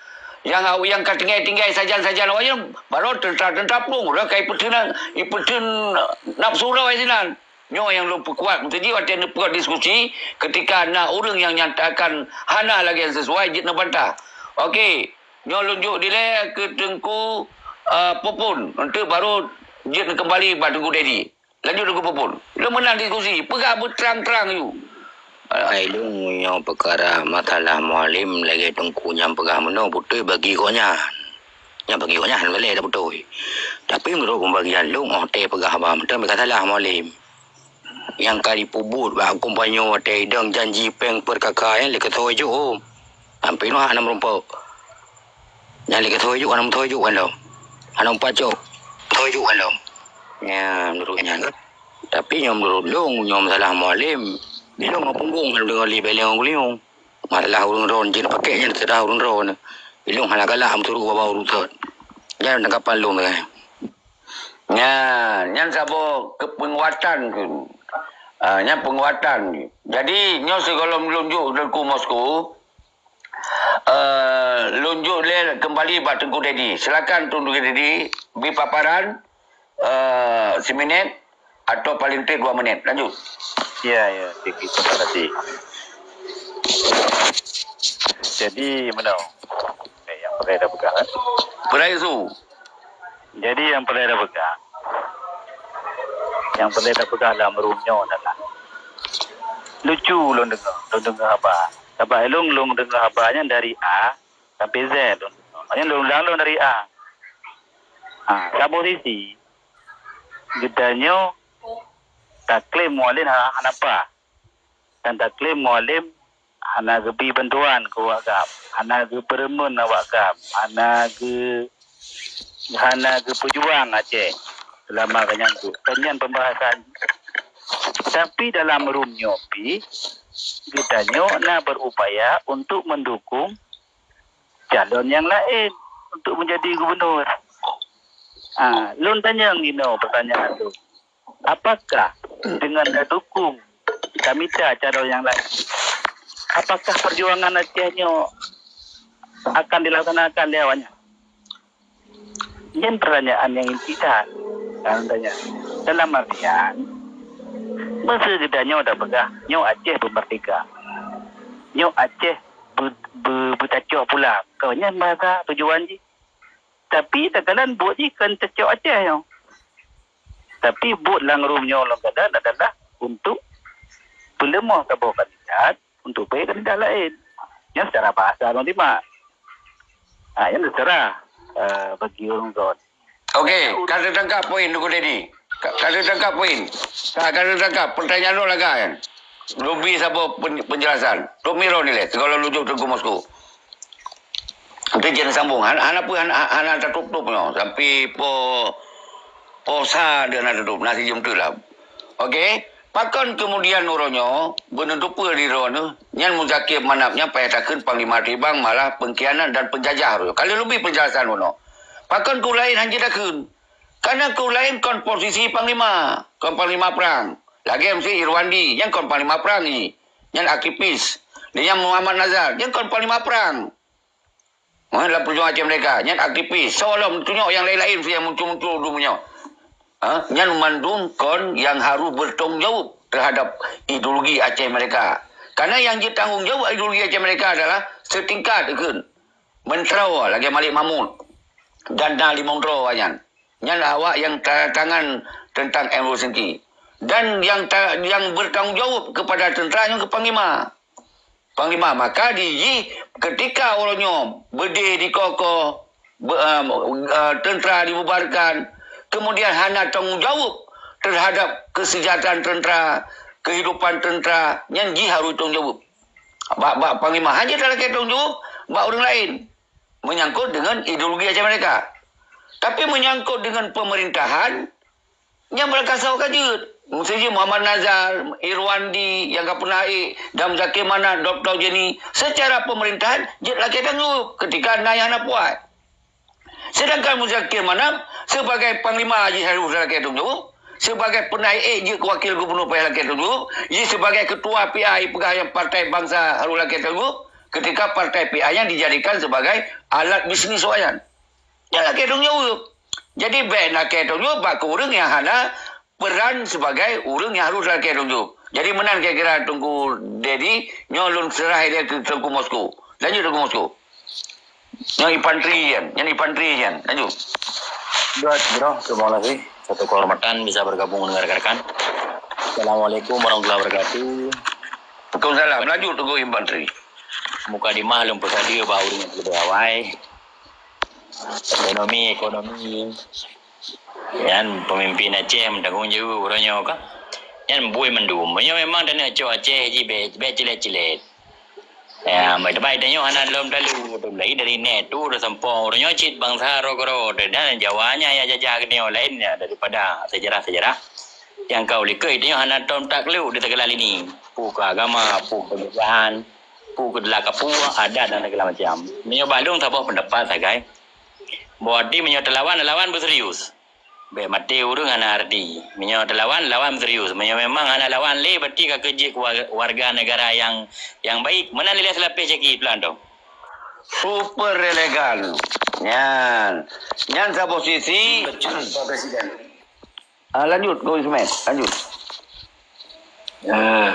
Nyang, nyang ka tinggai-tinggai sajan-sajan awaknyan, baroe teuntara-teuntara plueng, uroe ka ipeuteun, ipeuteun nafsu droe sinan. Nyoe nyang lôn peukuat, meuteujih watèe neupeugot diskusi, ketika na ureueng nyang nyatakan hana lagèe sisuai, jeuet neubantah. Oke, nyoe lôn jok dilèe keu Teungku, eh, Popon, untuk baru jeuet neukeumbali bak Teungku Dedi. Lanjut Teungku Popon. Lôn meunan diskusi, peugah beutrang-trang yue. Hai lôn nyoe peukara masalah Mualem lagèe Teungku nyan peugah meunoe beutôi bagi gobnyan. Nyan bagi gobnyan balèe dak beutôi. Tapi meunurot pembagian lôn, oh, teupeugah haba mantong ka salah Mualem. Nyang ka jipeubuet bak kumpanyoe watèe idong janji pèng per K K nyan lé keusôi jok, oh. Sampoe nyoe hana meurumpok. Nyan lé keusôi jok, hana meuthôi jok kan lom. Hana meupat jok. Thôi jok kan lom. Nyan meunurot nyan. Tapi nyoe meunurot lôn, nyoe masalah Mualem. Bilong ngon punggong ngon lé bèlèe ngon geulinyueng. Masalah ureueng droen jeuet pakèk nyan teudah ureueng droen. Ilôn hana galak meusurot babah ureueng thot. Nyan tanggapan lôn, eh. Nyan, nyan saboh keupeunguatan keu. Ah, nyan peunguatan. Jadi, nyoe sigohlom lôn jok Teungku Moskow, eh, lôn jok lé keumbali bak Teungku Dedi. Silakan Teungku Dedi bri paparan, eh, siminit atau paling teuet dua menit. Lanjut. Ya, ya, oke, oke, terima kasih. Jadi, meunoe. Eh, nyang peureulèe tapeugah, kan? Peureulèe su. Jadi, nyang peureulèe tapeugah. Nyang peureulèe tapeugah lam room nyoe adalah lucu lôn deungö, lôn deungö haba. Sabab lôn, lôn deungö haba nyan dari A sampai Z lôn deungö. Maknanya lôn ulang lôn dari A. Ha, saboh sisi, geutanyoe taklaim Mualem hana, hana paih. Dan taklaim Mualem hana geubri bantuan keu awak GAM, hana geupeureumeun awak GAM, hana geu-, hana geupeujuang Aceh seulama gobnyan duek. Kan nyan pembahasan. Tapi dalam room nyoe pih, geutanyoe na berupaya untuk mendukung calon nyang laén untuk menjadi gubernur. Ah, lôn tanyong inoe pertanyaan lôn. Apakah dengan tadukung, tamita calon nyang laén, apakah perjuangan Aceh nyoe akan dilaksanakan lé awaknyan? Nyan pertanyaan nyang inti that. Nyang tanya. Dalam artian, meuseu geutanyoe tapeugah, nyoe Aceh beumerdeka. Nyoe Aceh be-, be-, beutacok pulang. Kon nyan bahasa tujuan jih. Tapi takalon buet jih kon tacok Aceh nyoe. Tapi buet lam room nyoe lôn kalon adalah untuk peuleumoh saboh kandidat, untuk bèk kandidat laén. Nyan secara bahasa lôn timak. Ha, nyan terserah, eh, bagi ureueng kon. Oke, ka teutangkap poin Teungku Dedi. Ka, ka teutangkap poin. Ka, ka teutangkap pertanyaan lôn lagak nyan. Lôn bri saboh pen-, penjelasan. Lôn bri droeneuh lé, sigohlom lôn jok Teungku Moskow. Nanti jangan sambung. Hana, hana peue, hana, hana tatôp-tôp nyoe. Sampai po, po sa dia hana tatôp. Na sijeuem teuk lah. Oke? Pakon kemudian uroe nyoe, beuneuteupeu di droeneuh, nyan Muzakir Manaf nyan payah takheun Panglima Tibang malah pengkhianat dan penjajah uroe nyoe. Ka lheueh leubeh penjelasan uroe nyoe. Pakon keu laén han jeuet takheun? Karena keu laén kon posisi panglima, kon panglima prang. Lagèe miseue Irwandi, nyan kon panglima prang jih. Nyan aktivis. Dan nyan Muhammad Nazar, nyan kon panglima prang. Ha, dalam Perjuangan Aceh Merdeka, nyan aktivis. Soe lom tunyok nyang laén-laén nyang muncul-muncul dum nyoe. Ha, nyan mandum kon nyang harôh bertanggung jawab terhadap ideologi Aceh Merdeka. Karena nyang jeuet tanggung jawab ideologi Aceh Merdeka adalah setingkat kheun Menteri lagèe Malik Mahmud dan na limong droe awaknyan. Nyan awak nyang tanda tangan teuntang M dua puluh senti. Dan nyang ta-, nyang bertanggung jawab kepada teuntara nyan keu panglima. Panglima, maka di jih ketika uroe nyoe beudé dikoh-koh, be-, em, eh, teuntara dibubarkan, kemudian hana tanggung jawab terhadap kesejahteraan tentera, kehidupan tentera, nyan jih harus tanggung jawab. Bak, bak panglima hana talakée tanggung jawab bak ureuëng laén menyangkut dengan ideologi Aceh Merdeka. Tapi menyangkut dengan pemerintahan, nyan beurangkasoe ka jeuet. Miseujih Muhammad Nazar, Irwandi nyang ka peunah ék, dan Muzakir Manaf, Doktor Jenny, secara pemerintahan jeuet lakée tanggung jawab ketika na nyang hana puas. Sedangkan Muzakir Manaf sebagai panglima jih harus lakée tanggung jawab, sebagai peunah ék jeuet keu wakil gubernur payah lakée tanggung jawab, jih sebagai ketua P A peugah nyang partai bansa harus lakée tanggung jawab, ketika partai P A nyan dijadikan sebagai alat bisnis awaknyan. Nyan lakée tanggung jawab. Jadi bék lakée tanggung jawab bak keu ureuëng nyang hana peran sebagai ureuëng nyang harus lakée tanggung jawab. Jadi meunan kira-kira Teungku Dedi, nyoe lôn seurah ilée keu Teungku Moskow. Lanjut Teungku Moskow. Nyoe infanteri nyan, nyan infanteri nyan. Lanjut. Buat bro, terima kasih. Satu kehormatan bisa bergabung dengan rekan-rekan. Assalamualaikum warahmatullahi wabarakatuh. Waalaikumsalam. Lanjut Teungku infanteri. Mukadimah lôn peusadeue bak ureuëng nyang leubeh awai. Ekonomi, ekonomi. Nyan pemimpin Aceh meutanggong jaweueb uroe nyoe ka. Nyan bui mandum. Meunyoe memang taneuk cok Aceh jih bék, bék cilet-cilet. Ya, meutebai tanyoe hana lom talu, lom laén dari nét tu dah sampoe. Uroe nyoe cit bansa roh keudroe dan Jawa nyan nyang jajah keunoe laén ya daripada sejarah-sejarah nyang ka u likot tanyoe hana tom taklok di segala lini. Peue keu agama, peue keu penjajahan, peue keu teulaka peue, adat dan segala macam. Meunyoe bak lôn saboh pendapat sagai, berarti meunyoe teulawan, lawan beuserius. Bék maté ureuëng hana arti. Meunyoe teulawan, lawan beuserius. Meunyoe memang hana lawan lé, berarti ka keuh jeuet keu wa-, warga negara nyang, nyang baik. Meunan lé seulapéh caki pelan tu. Super elegan. Nyan. Nyan saboh sisi. Betul, Pak Presiden. Ah, lanjut, Gus Ismail. Lanjut. Ah.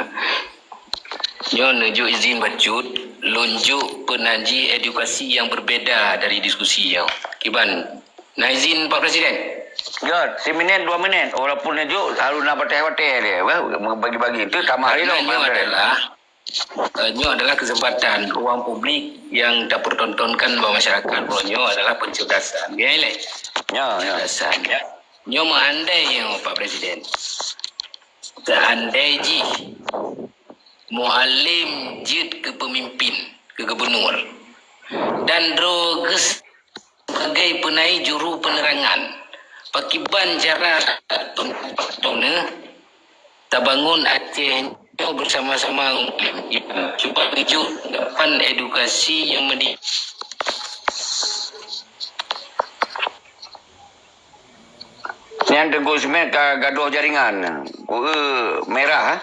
Nyoe neujok izin bacut, lôn jok peunan jih edukasi nyang berbeda dari diskusi nyoe. Kiban, na izin Pak Presiden? Ya, siminit, dua minit. Walaupun neujok, harus na watée-watée dia. Wah, bagi-bagi. Itu tamah hari Karena nyoe adalah, eh, nyoe adalah kesempatan ruang publik yang tapertontonkan bak masyarakat. Nyoe adalah pencerdasan. Ya, Ilai? Ya, ya. Pencerdasan. Ya. Nyoe meuandai nyoe, Pak Presiden. Seandai jih Mualem jeuet keu peumimpin, keu gubunur, dan droe geuh sebagai peunai juru peunerangan, pakiban cara tabangun Aceh nyoe beusama-sama ngon Mualem? Cuba tunjuk lapan edukasi nyang meudi- Nyan Teungku Ismail ka gadôh jaringan, kueu merah, eh.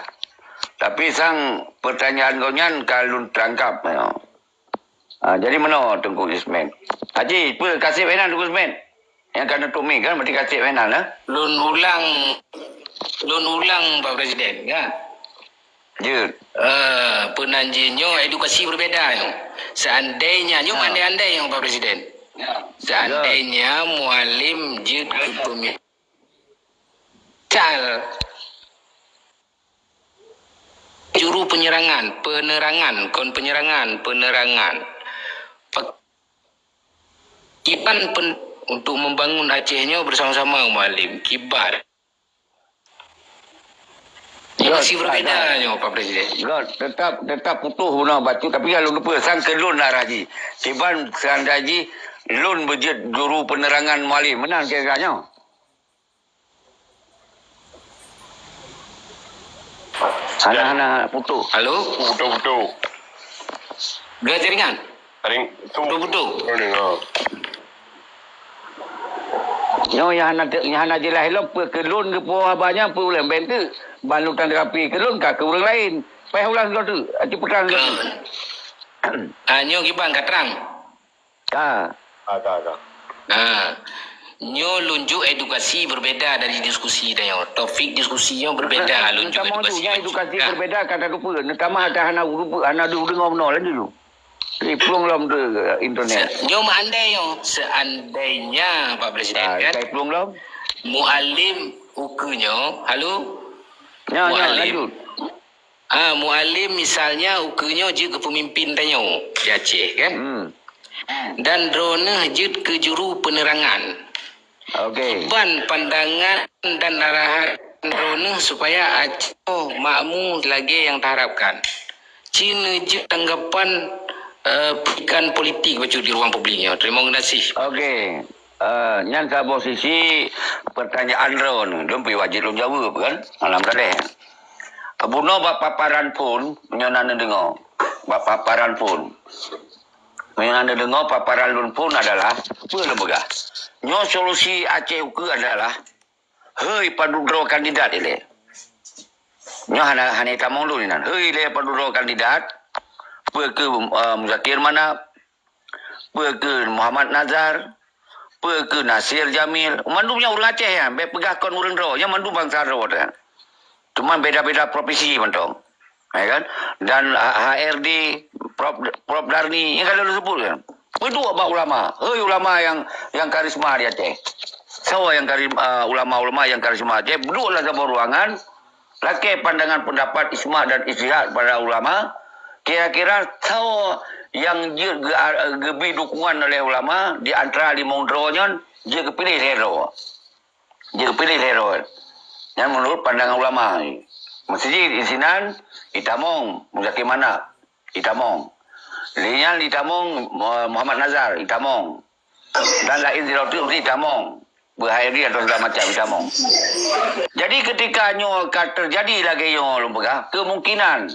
Tapi sang pertanyaan gobnyan ka lôn tangkap, ya. Ah, jadi meunoe Teungku Ismail. Haji, peue kaseb inan Teungku Ismail? Nyang ka neutuek mic kan, berarti kaseb inan, eh? Lôn ulang, lôn ulang, Pak Presiden, kan? Jeuet. Eh, peunan jih nyoe edukasi berbeda nyoe. Seandainya, nyoe andai-andai nyoe, Pak Presiden. Seandainya Mualem jeuet keu pemi-, misal, juru penyerangan, penerangan, kon penyerangan, penerangan. Pe-, kiban pen-, untuk membangun Aceh nyoe bersama-sama, Mualem. Kiban. Lokasi berbeda nyoe, Pak Presiden. Good, tetap, tetap putoh bunoe bacut, tapi ya lôn lupa, sang keu lôn arah jih. Kiban seandai jih lôn beujeuet juru penerangan Mualem, meunan kira-kira nyoe. Hana, hana putoh. Halo? Putoh-putoh. Dua jaringan? Paling tu. Betul-betul. Mana, ha. Nyoe nyang hana te-, nyang hana jeulaih lom, peue keu lôn geupeue haba nyan, peue ulèe ben teuk. Ban lôn tanggapi keu lôn ka keu ureueng laén. Payah ulang lom teuk, aci peukang lom teuk. Ah, nyoe kiban ka trang. Ka. Ka, ka, ka. Ah. Nyoe lôn jok edukasi berbeda dari diskusi tanyoe. Topik diskusi nyoe berbeda, lôn jok edukasi. Nyoe edukasi berbeda ka tatupeue. Neutamah ka hana, hana deuh deungoe bunoe laju. Iplueng lom tu internet. Se-, nyoe meuandai nyoe, seandainya, Pak Presiden, ah, kan? Iplueng lom. Mualem ukeue nyoe, halo? Nyoe, nyoe, Mualem. Lanjut. Ah, Mualem misalnya ukeue nyoe jeuet keu peumimpin tanyoe di Aceh, kan? Hmm. Dan droeneuh jeuet keu juru penerangan. Okey. Ban pandangan dan arahan Nah, supaya Aceh makmu lagée nyang taharapkan. Cina jeuet tanggapan uh, pendidikan politik bacut di ruang publik nyoe. Terima kasih. Okey. Uh, nyan saboh sisi pertanyaan droe ni. Lôn pih wajib lôn jaweueb kan. Alhamdulillah. Bunoe bak paparan phon, meunyoe na neudeungoe. Bak paparan phon. Meunyoe na neudeungoe paparan lôn phon adalah, peue lôn peugah? Nyoe solusi Aceh ukeue adalah, hei padub droe kandidat ilée. Nyoe hana, hana tamong lôn inan. Hei ilée padub droe kandidat, peue keu uh, Muzakir Manaf, peue keu Muhammad Nazar, peue keu Nasir Jamil. Mandum nyan ureuëng Aceh nyan, bék peugah kon ureuëng droe, nyan mandum bansa droe nyan. Cuma beda-beda provinsi mantong. Ya kan? Dan H R D, Prof, Prof Darni, yang kada disebut kan. Berdoa bak ulama. Hei ulama yang yang karisma di Aceh. Sawa yang karisma, uh, ulama-ulama yang karisma Aceh, duduklah sama ruangan, lakée pandangan pendapat isma dan ijtihad para ulama. Kira-kira sawa yang jeuet ge, uh, geubri dukungan oleh ulama di antara limong droe nyan, jeuet geupiléh lhée droe. Jeuet geupiléh lhée droe. Nyan menurut pandangan ulama. Meuseujid isinan itamong Muzakir Manaf, itamong. Lheueh nyan itamong Muhammad Nazar, itamong. Dan lain sidroe teuk meusti itamong. Beuhairi atau segala macam itamong. Jadi ketika nyoe ka terjadi lagée nyoe lôn peugah, kemungkinan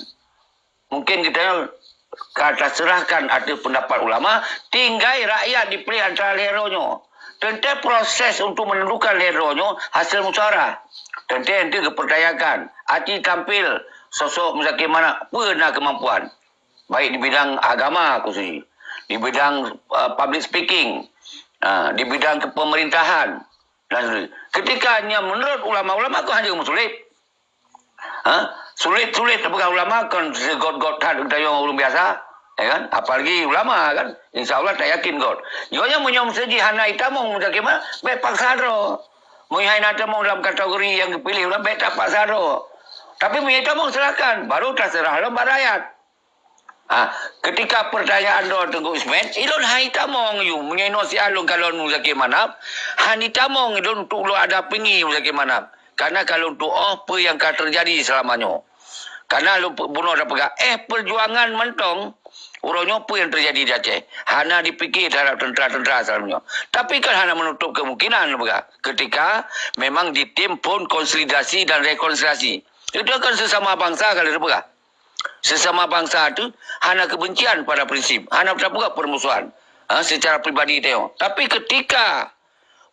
mungkin kita ka terserahkan ateueh pendapat ulama, tinggai rakyat dipilih antara lhée droe nyoe. Teuntée proses untuk menentukan lhée droe nyoe hasil musyawarah. Teuntée ente geupertanyakan, aci tampil sosok Muzakir Manaf peue na kemampuan, baik di bidang agama khususnya, di bidang uh, public speaking, uh, di bidang kepemerintahan dan sebagainya. Ketika nyan menurut ulama-ulama kok hanya meusulet. Ha? Sulit-sulit peugah ulama kon segot-got that geutanyoe ureuëng biasa, ya kan? Apalagi ulama kan, insya Allah tak yakin got. Nyoe nyang meunyoe meuseujid hana itamong meutakima, bék paksa droe. Meunyoe hana tamong dalam kategori yang geupiléh ulama, bék tapaksa droe. Tapi meunyoe itamong silakan, baru taserah lom bak rakyat. Ha, ketika pertanyaan droe Teungku Ismet, ilôn hai tamong yu, meunyoe inoe siat lôn kalon Muzakir Manaf, han itamong ilôn untuk lôn ada pingi Muzakir Manaf. Karena kalau untuk oh, peue nyang ka terjadi selama nyoe. Karena lôn bunoe dah peugah, eh perjuangan mantong, uroe nyoe peue nyang terjadi di Aceh. Hana dipikir terhadap tentera-tentera selama nyoe. Tapi kan hana menutup kemungkinan lôn peugah. Ketika memang ditim pun konsolidasi dan rekonsiliasi. Itu kan sesama bangsa kalau lôn peugah. Sesama bangsa tu hana kebencian pada prinsip, hana tapeugah permusuhan ha, secara pribadi tengok. Tapi ketika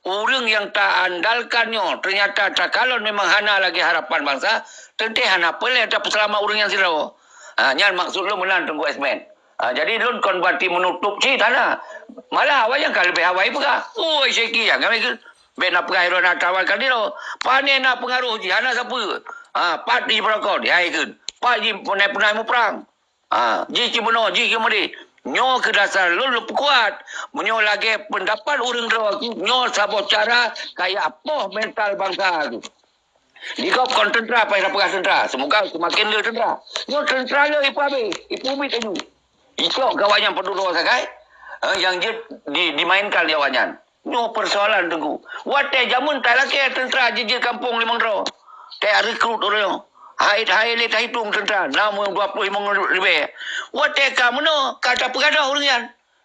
ureuëng nyang taandalkan nyoe ternyata takalon memang hana lagée harapan bangsa, teuntée hana peuleueh tapeuseulamat ureuëng nyang sidroe. Ha, nyan maksud lôn meunan Teungku Ismet. Ha, jadi lôn kon berarti menutup cit hana. Malah awai nyang ka leubeh awai peugah, "Oi Syeki nyang kami Bék na peugah droe na tawan ka niro. Pane na peungaroh jih, hana sapeue. Ha, pat jih beurokon, hai kheun. Pat jih punai-punai muprang. Ha, jih cit meunoe, jih cit meudeh. Nyoe keu dasar lôn lôn peukuat. Meunyoe lagée peundapat ureuëng droe, nyoe saboh cara kaya poh mental bansa tu. Di gob kon teuntera, payah peugah teuntera. Semoga seumaken le teuntera. Nyoe teuntera le ipeuhabéh, ipeumiet laju. Icok gawat nyan padub droe sagai, eh, nyang jeuet di, dimainkan lé awak nyan. Nyoe peusoalan teungku. Watée jameun talakée teuntera jijeuet kampông limong droe. Tarekrut ureuëng. Hai, hai lé tahitong teuntera, na meu dua ploh limong ribée. Watée ka meunoe, ka tapeugadôh ureuëng nyan.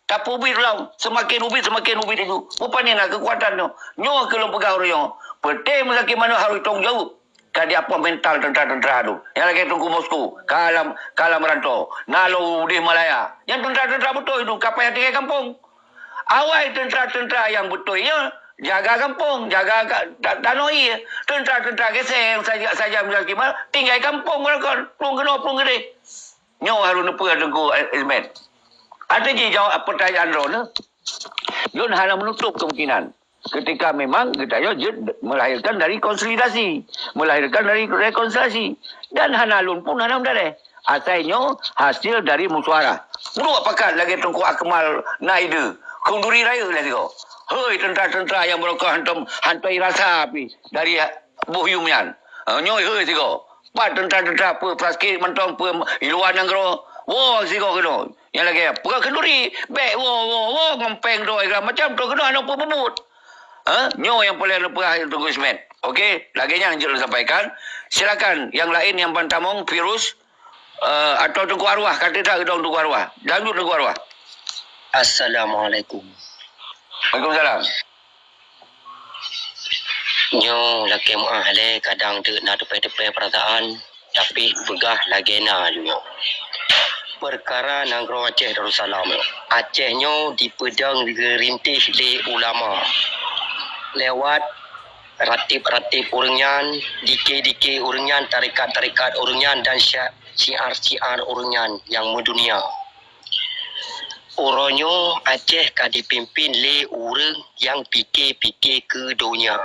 Tapeubiet lom, seumaken ubiet, seumaken ubiet laju. Rupajih na keukuatan nyoe. Nyoe keu lôn peugah ureuëng nyoe. Peuté meusakét manoe harôh tanggung jaweueb. Ka diapoh mental teuntera-teuntera tu. Nyang lagée Teungku Moskow, ka lam, ka lam rantau. Na lom udeh Malaya. Nyang teuntera-teuntera beutôi tu, ka payah tinggai kampông. Awai teuntera-teuntera nyang beutôi nyoe, jaga kampông, jaga ka, ta-, tanoh ié. Teuntera-teuntera geuseng saja, saja meusakét manoe, tinggai kampông kon, plueng keunoe, plueng keudeh. Nyoe harôh neupeue Teungku Ismet. Até jih jaweueb peutanyaan droeneuh. Lôn hana meunutup kemungkinan. Ketika memang geutanyoe jeuet melahirkan dari konsolidasi, melahirkan dari rekonsiliasi. Dan hana lôn pun hana meudareh. Asai nyoe hasil dari musyawarah. Brok pakat lagée Teungku Akmal na ide. Khanduri rayeuk lagée sigoe. Hei teuntera-teuntera nyang beurokon hantom hantoi rasa pih dari boh yuem nyan. Ha, nyoe hei sigoe. Pat teuntera-teuntera peue plastik mantong peue i luwa nanggroe. Woe sigoe keunoe. Nyang lagée peugah khanduri, bék woe, woe, woe, ngon péng droe segala macam, troh keunoe hana peue peubuet. Ha? Nyoe nyang paleng neupeugah Teungku Ismet. Oke, lagée nyan jeuet lôn sampaikan. Silakan nyang laén nyang ban tamong virus, eh, atau Teungku Arwah, ka teudak geudong Teungku Arwah. Lanjut Teungku Arwah. Assalamualaikum. Waalaikumsalam. Nyoe lakée meuáh lé, kadang teuk na teupée-teupée peurasaan, tapi peugah lagée na nyoe. Peukara nanggroe Aceh Darussalam. Aceh nyoe dipeudong geurintéh lé ulama lewat ratib-ratib ureuëng nyan, dike-dike ureuëng nyan, tarekat-tarekat ureuëng nyan, dan sya-, syiar-syiar ureuëng nyan nyang meudunia. Uroe nyoe Aceh ka dipimpén lé ureuëng nyang pike-pike keu donya.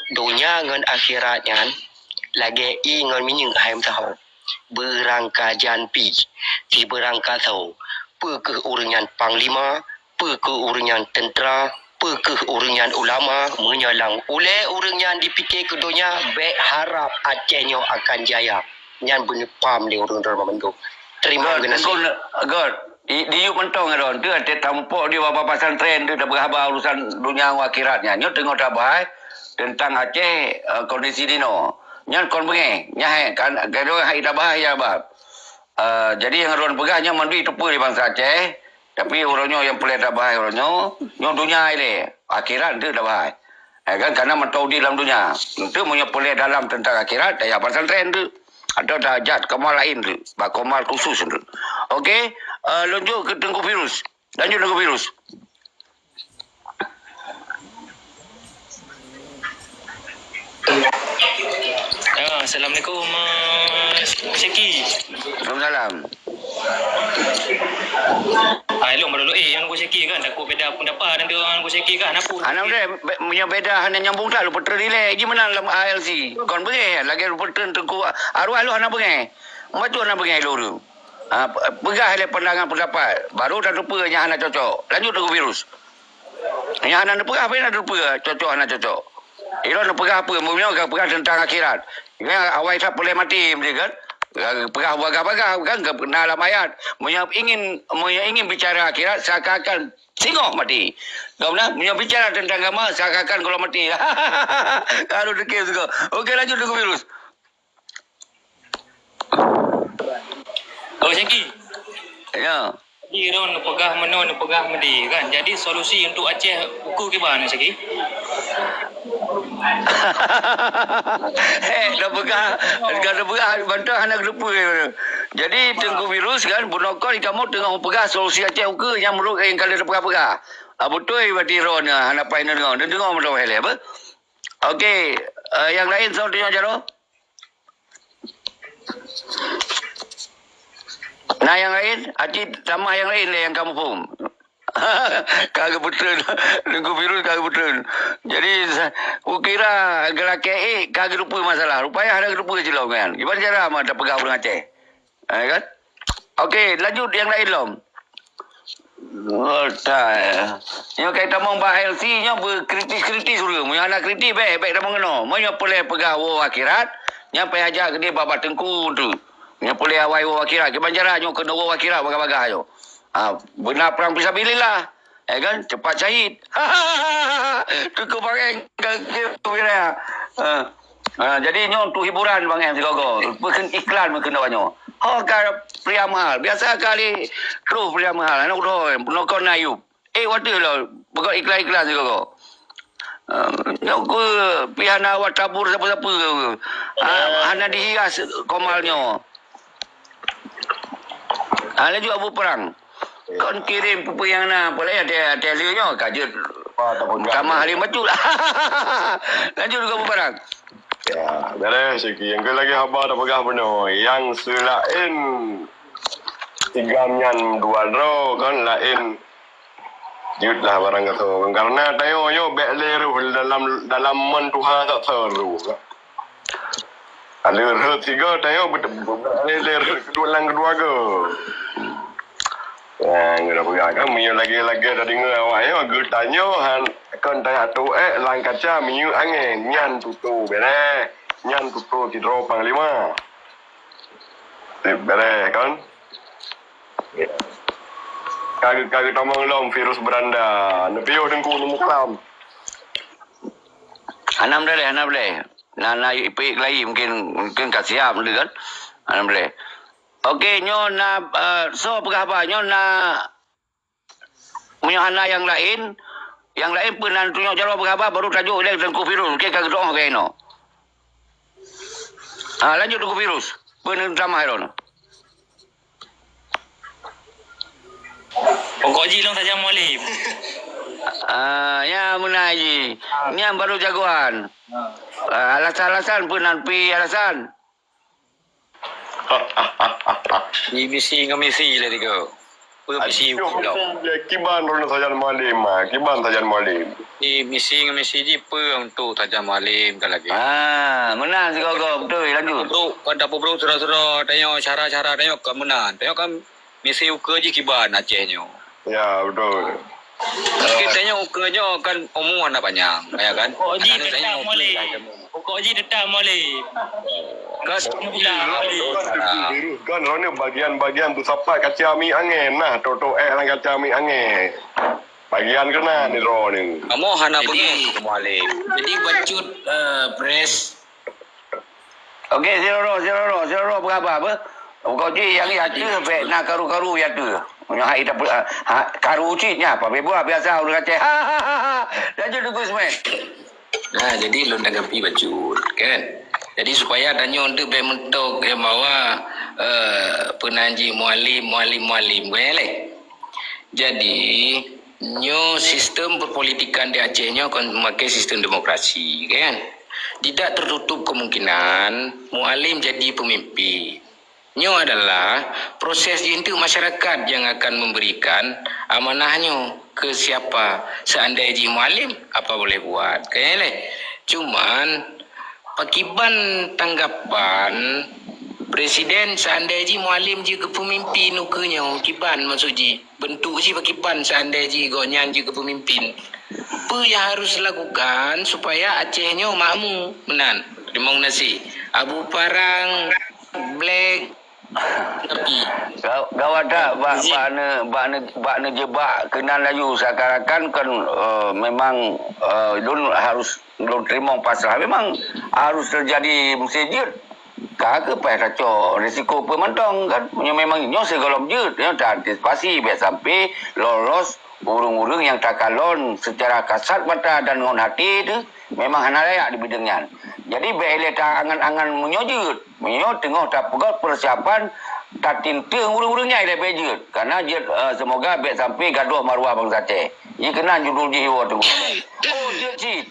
Donya ngon akhirat nyan lagée ié ngon minyeuk hai meusaho. Beurangkajan pih, sibeurangkasoe. Peu kheueh ureuëng nyan panglima, peu kheueh ureuëng nyan teuntra, peu kheueh ureuëng nyan ulama, meunyoe lam ulée ureuëng nyan dipike keu donya, bék harab Aceh nyoe akan jaya. Nyan beuneupham lé ureuëng droe mandum. Terima kasih. Good. Di, di yub mantong ron tu ada tampok di baba pesantren tu dah berhaba urusan dunia akhirat nyan. Nyoe teungoh tabahai tentang Aceh, eh, kondisi dino. Nyan kon bengeh, nyan hai kan, gadoh hai tabahai ya bab. Eh, jadi yang ron peugah nyan mandui teupeu di bangsa Aceh, tapi uroe nyoe yang peureulée tabahai uroe nyoe, nyoe dunia ile, akhirat tu tabahai. Eh, kan, karena mantong di dalam dunia. Untuk meunyoe peureulée dalam tentang akhirat, ya pesantren tu. Atau dah jat kamar lain tu, bak kamar khusus tu. Oke, eh, lanjut ke Teungku Virus. Lanjut Teungku Virus. Ya, assalamualaikum, uh, Syeki. Waalaikumsalam. Ah, ilong baru lo, eh, yang Syeki kan, takut beda pendapat dengan Syeki kan, apa? Anak dia, be-, punya beda hanya nyambung tak, lupa terrilai. Gimana dalam A L C? Kon bengeh, lagi lupa Teungku Arwah lu anak bengeh. Macam anak bengeh lu tu. Ha, pe-, peugah lé pandangan pendapat. Baru dah lupa yang hana cocok. Lanjut Teungku Virus. Nyang hana neupeugah, apa nyang neupeugah cocok hana cocok. Ilôn neupeugah apa? Meunyoe ka peugah teuntang akhirat. Nyan awai that peureulée maté, beutôi kan? Peugah bagah-bagah, kan? Ka na lam ayat. Meunyoe ingin, meunyoe ingin bicara akhirat, seakan-akan singoh maté. Gom na, meunyoe bicara teuntang agama, seakan-akan gohlom maté. Ka lôn deungoe sigoe. Oke, lanjut Teungku Virus. Oh, Syeki. Ya. Jadi, Ron neupeugah meunoe, neupeugah meudeh, kan? Jadi, solusi untuk Aceh ukeue kiban, Syeki? Heh, dah peugah, dah peugah, bantah hana geuteupeue. Jadi, Teungku Virus, kan, bunoe kon kamoe teungoh peugah solusi Aceh ukeue nyang meunurot nyang ka lheueh peugah-peugah. Ah, beutôi berarti Ron, ah, hana pai neudeungoe. Neudeungoe meunoe, apa? Oke, eh, nyang laén soe tunyok jaroe? Na nyang laén? Aci tamah nyang laén lé nyang ka muphom. Ka geupeutrön, Teungku Virus ka geupeutrön. Jadi, sa-, kukira geulakée ék ka geuteupeue masalah. Rupanya hana geuteupeue cilok nyan. Kiban cara ma tapeugah ureuëng Aceh. Eh, kan? Oke, lanjut nyang laén lom. Oh, tai. Nyoe kai tamong bak L C nyoe beukritis-kritis ureuëng. Meunyoe hana kritis, bék, bék tamong keunoe. Meunyoe peureulée peugah woe akhirat, nyan payah jak keudeh bak, bak teungku tu. Nyoe peureulée awai woe akhirat. Kiban cara nyoe keunoe woe akhirat bagah-bagah nyoe. Ha, beuna prang fisabilillah. Eh kan, cepat syahid. Teungku Bang Eng ka kira. Ha. Ha, jadi nyoe untuk hiburan Bang Eng sigoe-goe. Bukon iklan bukon apa nyoe. Ho ka Pria Mahal. Biasa kali terus Pria Mahal. Anak udah penokon Ayub. Eh, waduh lah. Bukon iklan-iklan sigoe-goe. Ha, nyoe ku pih hana awak tabur siapa-siapa. Ha, hana dihias komal nyoe. Ah, laju Abu Perang. Kon kirim peue-peue nyang na, apalagi até-até lé nyoe ka jeuet. Tamah lé bacut. Lanjut Abu Perang. Ya, beres, Syeki. Nyang keu lagée haba tapeugah bunoe. Nyang seulaén tigam nyan dua droe kon laén jeuet lah barang gasoe. Karena tanyoe nyoe bék lé roh dalam, dalam mon tuha sasoe roh. Aleuh rhot sigoe tanyoe bet-, bet-, lé-, lé rhot keudua lam keudua goe. Nah, nyoe dah peugah kan, meunyoe lagée-lagée tadeungoe awak nyoe, geutanyoe han kon tajak tuek lam kaca minyeuk angén, nyan tutoe beureh, nyan tutoe sidroe panglima. Beureh kan? Ka, ka geutamong lom virus beranda. Neupiôh Teungku Nurul Kalam. Hana meudaleh, hana meudaleh. Na, na ipeuék lagi mungkin, mungkin ka siap deh kan. Alhamdulillah. Okey, nyoe na, eh, soe peugah haba? Nyoe na, meunyoe hana nyang laén, nyang laén peue na tunyok jaroe peugah haba, baru tajok ilèe Teungku Virus. Okey, ka geudoh keu inoe. Ha, lanjut Teungku Virus. Peue neutamah droeneuh? Pokok jih lôn sajan Mualem. Ah, ya meunan jih. Ah. Nyan baru jagoan. Ah. Ah, alasan-alasan peue nan pi alasan? Ni misi ngon misi lah tiga. Peue misi ukeue lom? Kiban droeneuh sajan Mualem, ah. Kiban sajan Mualem. Ni misi ngon misi jih peue untuk sajan Mualem ka lagèe. Ah, meunan sigoe-goe beutôi lanjut. Bro, kan dapur bro sura-sura tanyoe cara-cara tanyoe ka meunan. Tanyoe kan misi ukeue jih kiban Aceh nyoe. Ya, betul. Tapi tanyoe ukeue nyoe kan umu hana panyang, ya kan? Pokok jih tetap Mualem. Pokok jih tetap Mualem. Kan, kan, kan, kan, bagian-bagian tu sapat kaca mi angin. Nah, totok eh dalam kaca mi angin. Bagian keunan ni droe ni. Kamoe hana peugah Mualem. Jadi bacut, eh, press. Okey, sidroe-droe, sidroe-droe, sidroe-droe peugah haba apa? Pokok jih nyang ya tu bèk na karu-karu ya tu. Meunyoe hai tapi, ha, karu cit nya, pabe buah biasa ureueng Aceh. Ha, ha, ha, ha. Lanjut Teungku Ismail. Nah, jadi lôn tanggapi bacut, kan? Jadi supaya tanyoe tu bèk meutok nyang bahwa, eh, peunan jih Mualem, Mualem, Mualem, kan, leh? Jadi, nyoe sistem perpolitikan di Aceh nyoe kon memakai sistem demokrasi, kan? Tidak tertutup kemungkinan Mualem jadi pemimpin. Nyoe adalah proses jih untuk masyarakat yang akan memberikan amanah nyoe ke siapa. Seandai jih Mualem, apa boleh buat? Kan, leh? Cuman, pakiban tanggapan Presiden seandai jih Mualem jeuet keu peumimpin ukeue nyoe, kiban maksud jih? Beuntuk jih pakiban seandai jih gobnyan jeuet keu peumimpin? Peue nyang harus lakukan supaya Aceh nyoe makmu meunan? Teurimong gaséh. Abu Parang, Black, tapi Ga-, gawat that bak, bak ne, bak ne, bak neujebak keunan laju seakan-akan kan, eh, memang, eh, lôn harus lôn teurimong pasrah. Memang harus teujadi meusijeuet. Ka keuh payah tacok risiko peue mantong kan. Meunyoe memang nyoe sigohlom jeuet, nyoe taantisipasi bèk sampai lolos ureueng-ureueng nyang takalon secara kasat mata dan ngon até teuh memang hana layak di bidang nyan. Jadi bèk ilèe taangan-angan meunyoe jeuet. Meunyoe teungoh tapeugöt peusiapan, tatinteng ureueng-ureueng nyan ilèe bèk jeuet. Karena jeuet, eh, seumoga bèk sampai gadôh maruah bansa Aceh. Jih keunan judul jih iwoe teungku. Oh, jeuet cit.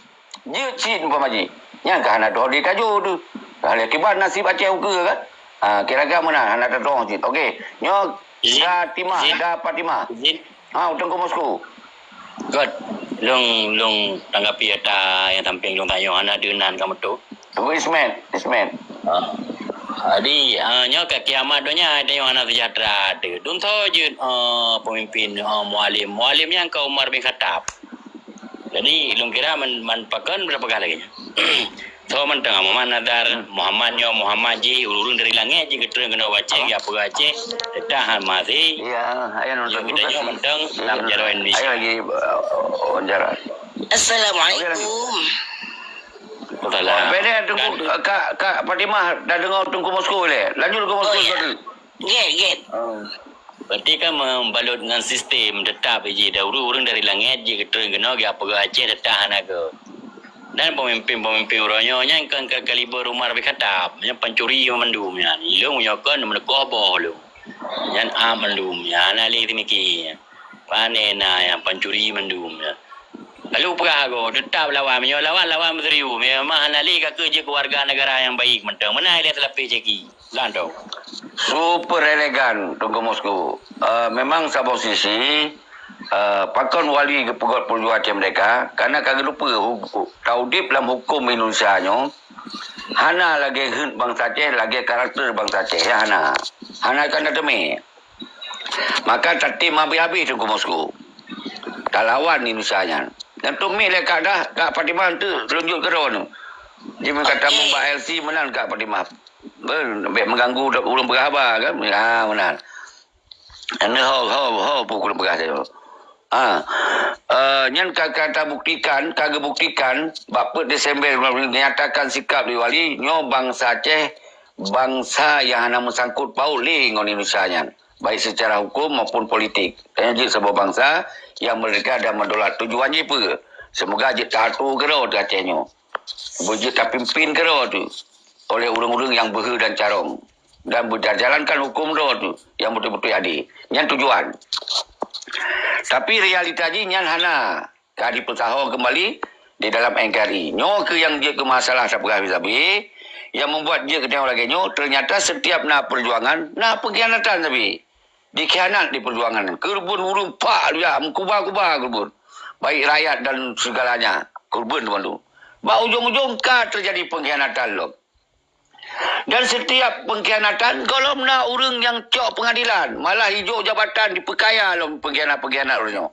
Jeuet cit umpama jih. Nyan ka hana troh di tajo tu. Ka lé kiban nasib Aceh ukeue kan? Ha, kira-kira meunan hana tatong cit. Okey. Nyoe Zin, Datimah, Zin, Da Fatimah. Zin. Ha, utang ku Moskow. Good. Lôn, lôn tanggapi ata nyang sampéng lôn tanyoe hana deunan ka meutu. Teungku Ismet, Ismet. Ha. Jadi, ha, nyoe ka kiamat donya tanyoe hana seujahtera tu. Dum soe jeuet, ha, pemimpin, ha, mualim. Mualim nyan ka Umar bin Khattab. Jadi, lôn kira man, man pakon beureubah lagèe nyan. Soe mantong Muhammad Nazar, Muhammad nyoe, Muhammad jih, ureueng dari langèt jih geutrön keunoe u Aceh, geupeugah Aceh, teutap hana maté. Ya, ayo nonton. Geutanyoe mantong lam jaroe Indonesia. Ayo lagi, uh, wawancara. Assalamualaikum. Salam. Beda Teungku, Kak, Kak Fatimah dah dengar Teungku Moskow lé. Lanjut Teungku Moskow tadi. Gèt, gèt. Berarti kan membalut ngon sistem teutap jih. Dan ureueng-ureueng dari langèt jih geutrön keunoe geupeugah Aceh teutap hana keu. Dan pemimpin-pemimpin uroe nyoe nyan kan ka kaliber Umar bin Khattab, nyan pancuri mandum nyan. Ilôn nyoe kon meuleukoh boh lôn. Nyan am mandum nyan, hana lé teumiki. Pane na nyang pancuri mandum nyan. Lalu peugah goe, teutap lawan. Meunyoe lawan, lawan beuserius. Memang hana lé ka keu jeuet keu warga negara nyang baik mantong. Meunan ilèe teulapéh caki. Lantau. Super elegan, Teungku Moskow. Eh, memang saboh sisi, eh, pakon wali geupeugöt peurjuang Aceh Merdeka, karena ka geulupeue hu-, hu-, taudép lam huköm Indonesia nyoe, hana lagèe heuet bansa Aceh, lagèe karakter bansa Aceh, ya hana. Hana kana teumé. Maka tatem habéh-habéh Teungku Moskow. Talawan Indonesia nyan. Dan teumé lé Kak dah, Kak Fatimah tu lôn jok keudroe nyoe. Jimeukat tamong bak L C meunan Kak Fatimah. Beh, bèk mengganggu ureueng peugah haba kan. Ha, meunan. Ane ho, ho, ho, peue kureueng peugah saja. Ha. Eh, nyan ka, ka tabuktikan, ka geubuktikan, bak peuet Desember, nyatakan sikap di Wali, nyoe bansa Aceh, bansa nyang hana meusangkut paut lé ngon Indonesia nyan, baik secara hukum maupun politik. Tanyoe jeuet saboh bansa nyang merdeka dan merdaulat. Tujuan jih peue? Semoga jeuet tatu keudroe di Aceh nyoe. Beujeuet tapimpin keudroe tu oleh ureuëng-ureuëng nyang beuhe dan carông, dan beujalankan hukum droe tu nyang beutôi-beutôi adé. Nyan tujuan. Tapi realita jih nyan hana ka dipeusaho keumbali di dalam N K R I. Nyoe keuh nyang jeuet keu masalah sapeugah sabe, nyang membuat jeuet keu lagée nyoe, ternyata setiap na perjuangan, na pengkhianatan sabe. Dikhianat di perjuangan. Keureubeuen ureuëng pak luya, meukuba-kuba keureubeuen. Baik rakyat dan segalanya, keureubeuen teuma tu. Bak ujong-ujong ka terjadi pengkhianatan lom. Dan setiap pengkhianatan, gohlom na ureuëng nyang cok pengadilan, malah ijok jabatan dipeukaya lom pengkhianat-pengkhianat ureuëng nyoe.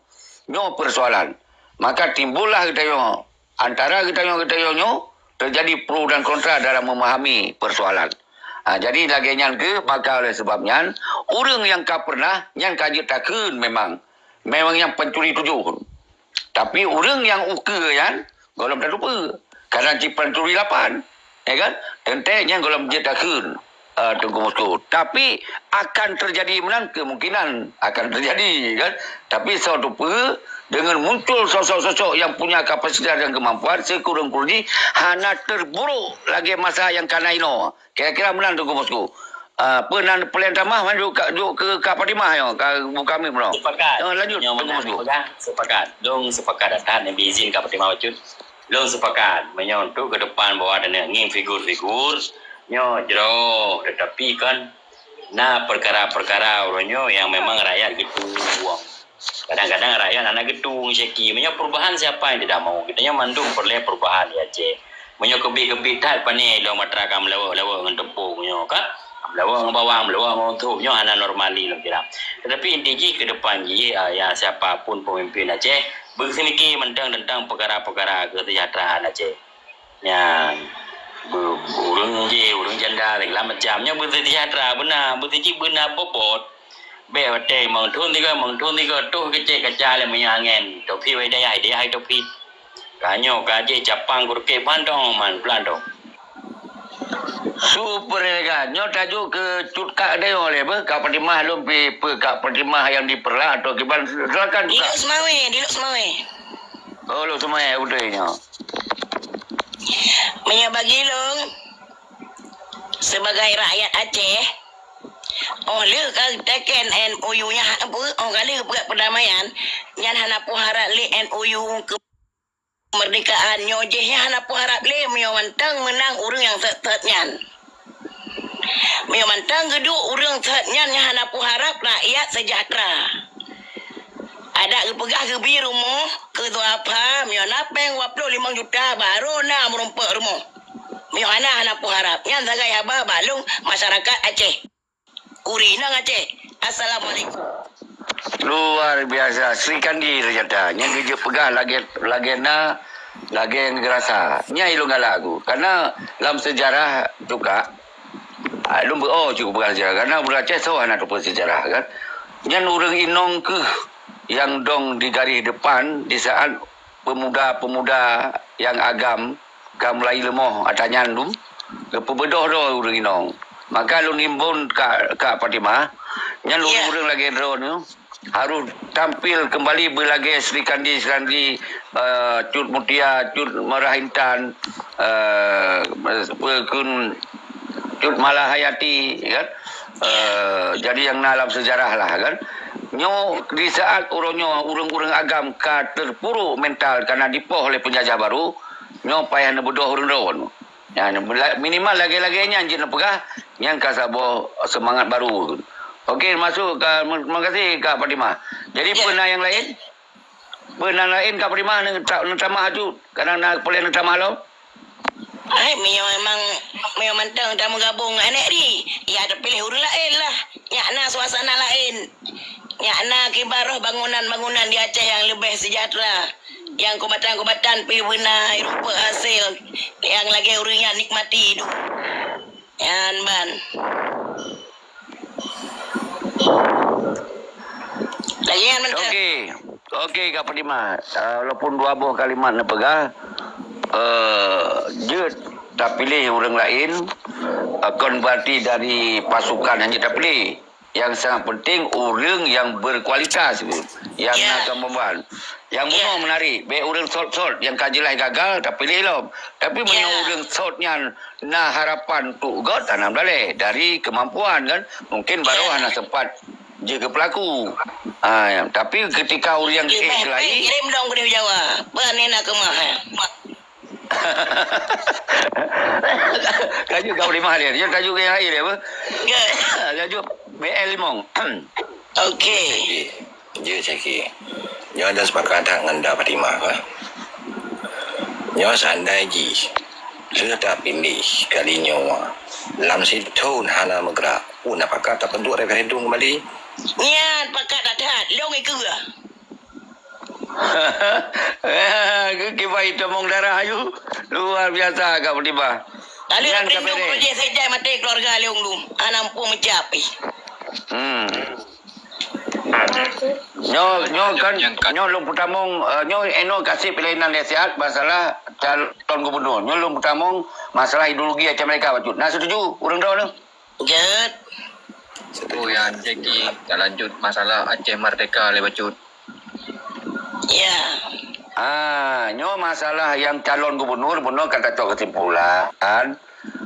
Nyoe persoalan. Maka timbullah geutanyoe, antara geutanyoe-geutanyoe nyoe terjadi pro dan kontra dalam memahami persoalan. Ha, jadi lagée nyan keuh, maka oleh sebab nyan, ureuëng nyang ka pernah, nyan ka jeuet takheun memang. Memang nyang pancuri tujoh. Tapi ureuëng nyang ukeue nyan, gohlom tateupeue. Kadang cit pancuri lapan. Ya kan? Teuntée nyan gohlom jeuet takheun, eh, Teungku Moskow. Tapi akan terjadi meunan, kemungkinan akan terjadi, kan? Tapi soe teupeue, dengan muncul sosok-sosok yang punya kapasitas dan kemampuan, sikureueng-kureueng jih hana terburuk lagée masa nyang ka na inoe. Kira-kira meunan Teungku Moskow. Ah, peue nan plan tamah, man jok ka, jok keu Kak Fatimah nyoe, ka buka mic bunoe. Sepakat. Ah, lanjut, Teungku Moskow. Sepakat. Lôn sepakat, that-that neubi izin Kak Fatimah bacut. Lôn sepakat, meunyoe untuk ke depan bahwa ada ngieng figur-figur, nyoe jroh, tetapi kan na perkara-perkara uroe nyoe yang memang rakyat geutueng. Kadang-kadang rakyat hana geutueng syaki. Meunyoe perubahan, siapa yang tidak mau? Geutanyoe mandum peureulée perubahan di Aceh. Meunyoe keubiet-keubiet that, pane ilong matra ka meulawok-lawok ngon teupông nyoe ka. Meulawok ngon bawang, meulawok ngon untok, nyoe hana normal lé lôn kira. Tetapi inti jih ke depan jih, ah, ya, siapa pun pemimpin Aceh, beuseumiké mantong tentang peukara-peukara kesejahteraan Aceh. Nyan, beu-, ureuëng jih, ureuëng janda, segala macam. Nyoe beuseujahtera beuna, beusijih beuna bobot. Bék watée meuthon tiga, meuthon tiga, toh keucék kaca lé meunyoe angén. Topi wai dayah, dayah topi. Ka nyoe ka jih capang kureuke bandong man peulantong. Super Ega, nyoe tajok keu Cut Kak Dayo lé beuh, Kak Fatimah lom pi, pe Kak Fatimah yang diperlah atau kiban, silakan Kak. Di Lhokseumawe, di Lhokseumawe. Oh, Lhokseumawe, beutôi nyoe. Meunyoe bagi lôn, sebagai rakyat Aceh, oh lheueh ka teken M O U nyan, hak peue, oh ka lheueh peugah perdamaian, nyan hana peuharap lé M O U keu- Kemerdekaan nyoe jih nyan hana peuharap lé meunyoe mantong meunang ureuëng nyang sot-sot nyan. Meunyoe mantong geuduek ureuëng sot nyan, nyan hana peuharap rakyat seujahteura. Adak geupeugah geubi rumoh keu duafa, meunyoe na péng dua ploh limong juta, barô na meurumpok rumoh. Meunyoe hana, hana peuharap. Nyan sagai haba bak lôn masyarakat Aceh. Kuri nang Aceh. Assalamualaikum. Luar biasa. Sri Kandi ternyata. Nyang geujeuet peugah lagée, lagée na, lagée nyang geurasa. Nyang ilong galak aku. Karena lam sejarah juga, ah, lôn beu-, oh, cukup peugah sejarah. Karena ureuëng Aceh soe hana teupeue sejarah, kan. Nyan ureuëng inong keuh nyang dong di garis depan di saat pemuda-pemuda nyang agam ka mulai leumoh ata nyan dum, geupeubeudôh droe ureuëng inong. Maka lôn imbon Kak, Kak Fatimah, nyan ureuëng-ureuëng lagée droe nyoe harôh tampil keumbali beulagée Sri Kandi, Sri Kandi, eh, Cut Mutia, Cut Merah Intan, eh, peue kheun Cut Malahayati, kan? Eh, jadi nyang na lam sejarah lah, kan? Nyoe di saat uroe nyoe ureuëng-ureuëng agam ka terpuruk mental karena dipoh oleh penjajah baru, nyoe payah neubeudôh ureuëng droe. Ya, minimal lagée-lagée nyan jeuet neupeugah, nyan ka saboh semangat baru. Okey, masuk ka, terima kasih Kak Fatimah. Jadi, ya, peue na nyang laén? Peue na laén Kak Fatimah, neuta-, neutamah aju, kadang na peue lé neutamah lom? Hai, meunyoe memang, meunyoe mantong tameugabong ngon N R I, ya tapiléh ureuëng laén lah. Nyak na suasana laén. Nyak na kiban roh bangunan-bangunan di Aceh nyang leubeh sejahtera. Nyang kombatan-kombatan pi beuna rumpok hasil nyang lagée ureuëng nyan nikmati duek. Nyan ban. Lagée nyan mantong. Okey. Okey, Kak Fatimah. Uh, walaupun dua boh kalimat neupeugah, uh, jeuet tapiléh ureuëng laén, uh, kon berarti dari pasukan hanya tapiléh. Yang sangat penting ureuëng yang berkualitas, yang Ya. na kemampuan. Yang Ya. bunoe menarik, baik ureuëng sot-sot yang ka jelas gagal tapiléh lom. Tapi meunyoe Ya. ureuëng sot nyan na harapan untuk göt, hana meudaleh dari kemampuan kan. Mungkin baru Ya. hana sempat jeuet keu pelaku. Ha, tapi ketika ureuëng Kirim, eh, kelai, kirim dong keudeh Jawa. Bani nak keumah, eh. Kaju kau lima dia. Dia kaju ke yang lain dia apa? Ya. Kaju B L limong. Okey. Jeuet sikit. Nyoe dah sepakat that ngon Da Fatimah, ka? Nyoe seandai jih, lheueh tapiléh kali nyoe, lam sithon hana meugerak, pun na pakat tabentuk referendum kembali? Nyan pakat that-that, lôn ikeu. Kibai tomong darah ayu, luar biasa Kak Fatimah. Lalu Nyan referendum Kak Pede. Projek Sekjen maté keluarga lôn dum, hana muphom meucap ih. Hmm. Nyoe, nyoe kan, nyoe lôn peutamong, eh, nyoe eno kasih pelayanan nasihat masalah calon gubernur. Nyoe lôn peutamong masalah ideologi Aceh Merdeka bacut. Nah, setuju ureuëng droe nyoe? Jeuet. Setuju. Oh, ya, jadi tak lanjut masalah Aceh Merdeka le bacut. Ya. Ah, nyoe masalah yang calon gubernur, bunoe ka tacok kesimpulan.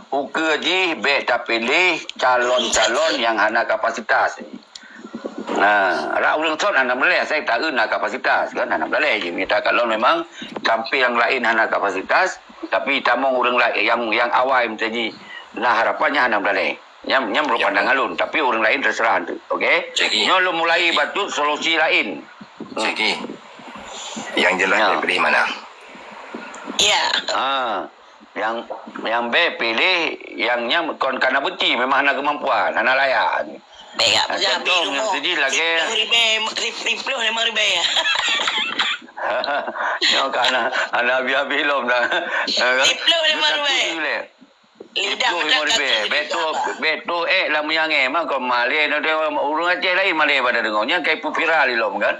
Ukeue jih bék tapiléh calon-calon nyang hana kapasitas. Nah, rak ureuëng sot hana meuleh, asai taeu na kapasitas kan, hana meuleh jih. Mita kalon memang tampil nyang laén hana kapasitas, tapi tamong ureuëng laén nyang, nyang awai meusaji na harapan nyan hana meuleh. Nyam, nyam meureupandangan lôn, tapi ureuëng laén terserah tu. Okey? Nyoe lôn mulai bacut solusi laén. Hmm. Nyang jelas dari mana? Ya. Ah. Nyang, nyang bék piléh nyang, nyang kon kana beuti, memang hana keumampuan, hana layak. Bék jak peugah habéh rumoh. Siploh ribèe, siploh limong ribèe. Nyoe ka hana, hana habéh-habéh lom dah. Siploh limong ribèe. Lidah siploh limong ribèe. Bék tu, bék tu ék lam nyang ék mah kon malèe, ureuëng Aceh laén malèe pada deungoe. Nyan kai peuviral lom kan.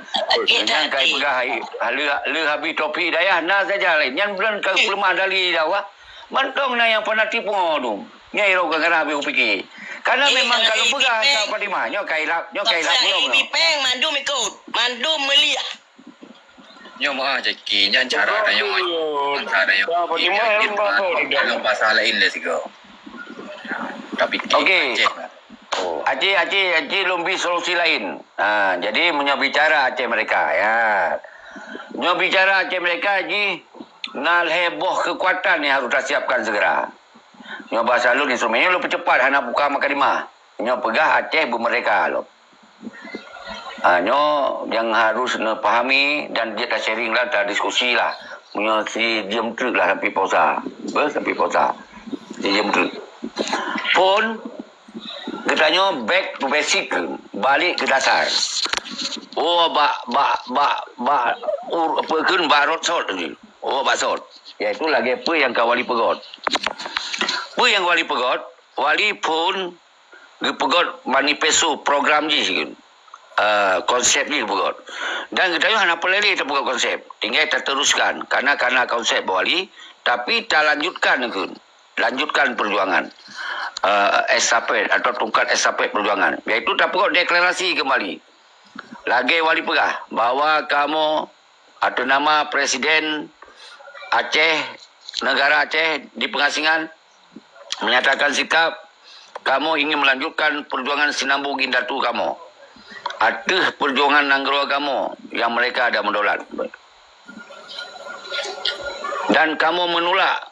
Nyan kai peugah hai, lheueh, lheueh habéh topi dayah na saja laén. Nyan bulan ka peuleumah dali dah wah. Mantong na nyang fanatik pungo tu. Nyai rot gara-gara habéh kupike. Karena memang kalau peugah Kak Fatimah, nyoe kai lap, nyoe kai lap belum. Bipeng mandum ikut, mandum meliah. Nyoe meuah jaki, nyan cara tanyoe. Cara tanyoe. Dalam bahasa lain lah sigo. Tapi okey. Aceh. Aceh, Aceh, Aceh lôn bi solusi lain. Ha, jadi meunyoe bicara Aceh Merdeka, ya. Nyoe bicara Aceh Merdeka jih na lhèe boh keukuatan nyang harôh tasiapkan segera. Nyoe bahasa lôn instrumen nyoe lôn peucepat hana buka mukadimah. Nyoe peugah Aceh beumerdeka lom. Ha, nyoe nyang harôh neupahami dan jeuet ta-sharing lah, tadiskusi lah. Meunyoe si jeuem treuk lah sampai posa. Beh, sampai posa. Si jeuem treuk. Phôn Geutanyoe back to basic, balik ke dasar. Oh, bak, bak, bak, bak, ur, apa kheun, bak rot sot lagi. Oh, bak sot. Iaitu lagèe peue nyang ka Wali peugöt. Peue nyang Wali peugöt, Wali phôn geupeugöt manifesto program jih kheun. Ah, konsep jih geupeugöt. Dan geutanyoe hana peureulèe lé tapeugöt konsep. Tinggai tateruskan. Karena, karena konsep Wali, tapi talanjutkan kheun. Lanjutkan perjuangan, eh, estafet atau tungkat estafet perjuangan, yaitu tapeugöt deklarasi kembali. Lagèe Wali peugah bahwa kamoe atau nama Presiden Aceh, negara Aceh di pengasingan, menyatakan sikap kamoe ingin melanjutkan perjuangan sinambung indatu kamoe ateueh perjuangan nanggroe kamoe yang mereka ada mendaulat. Dan kamoe menolak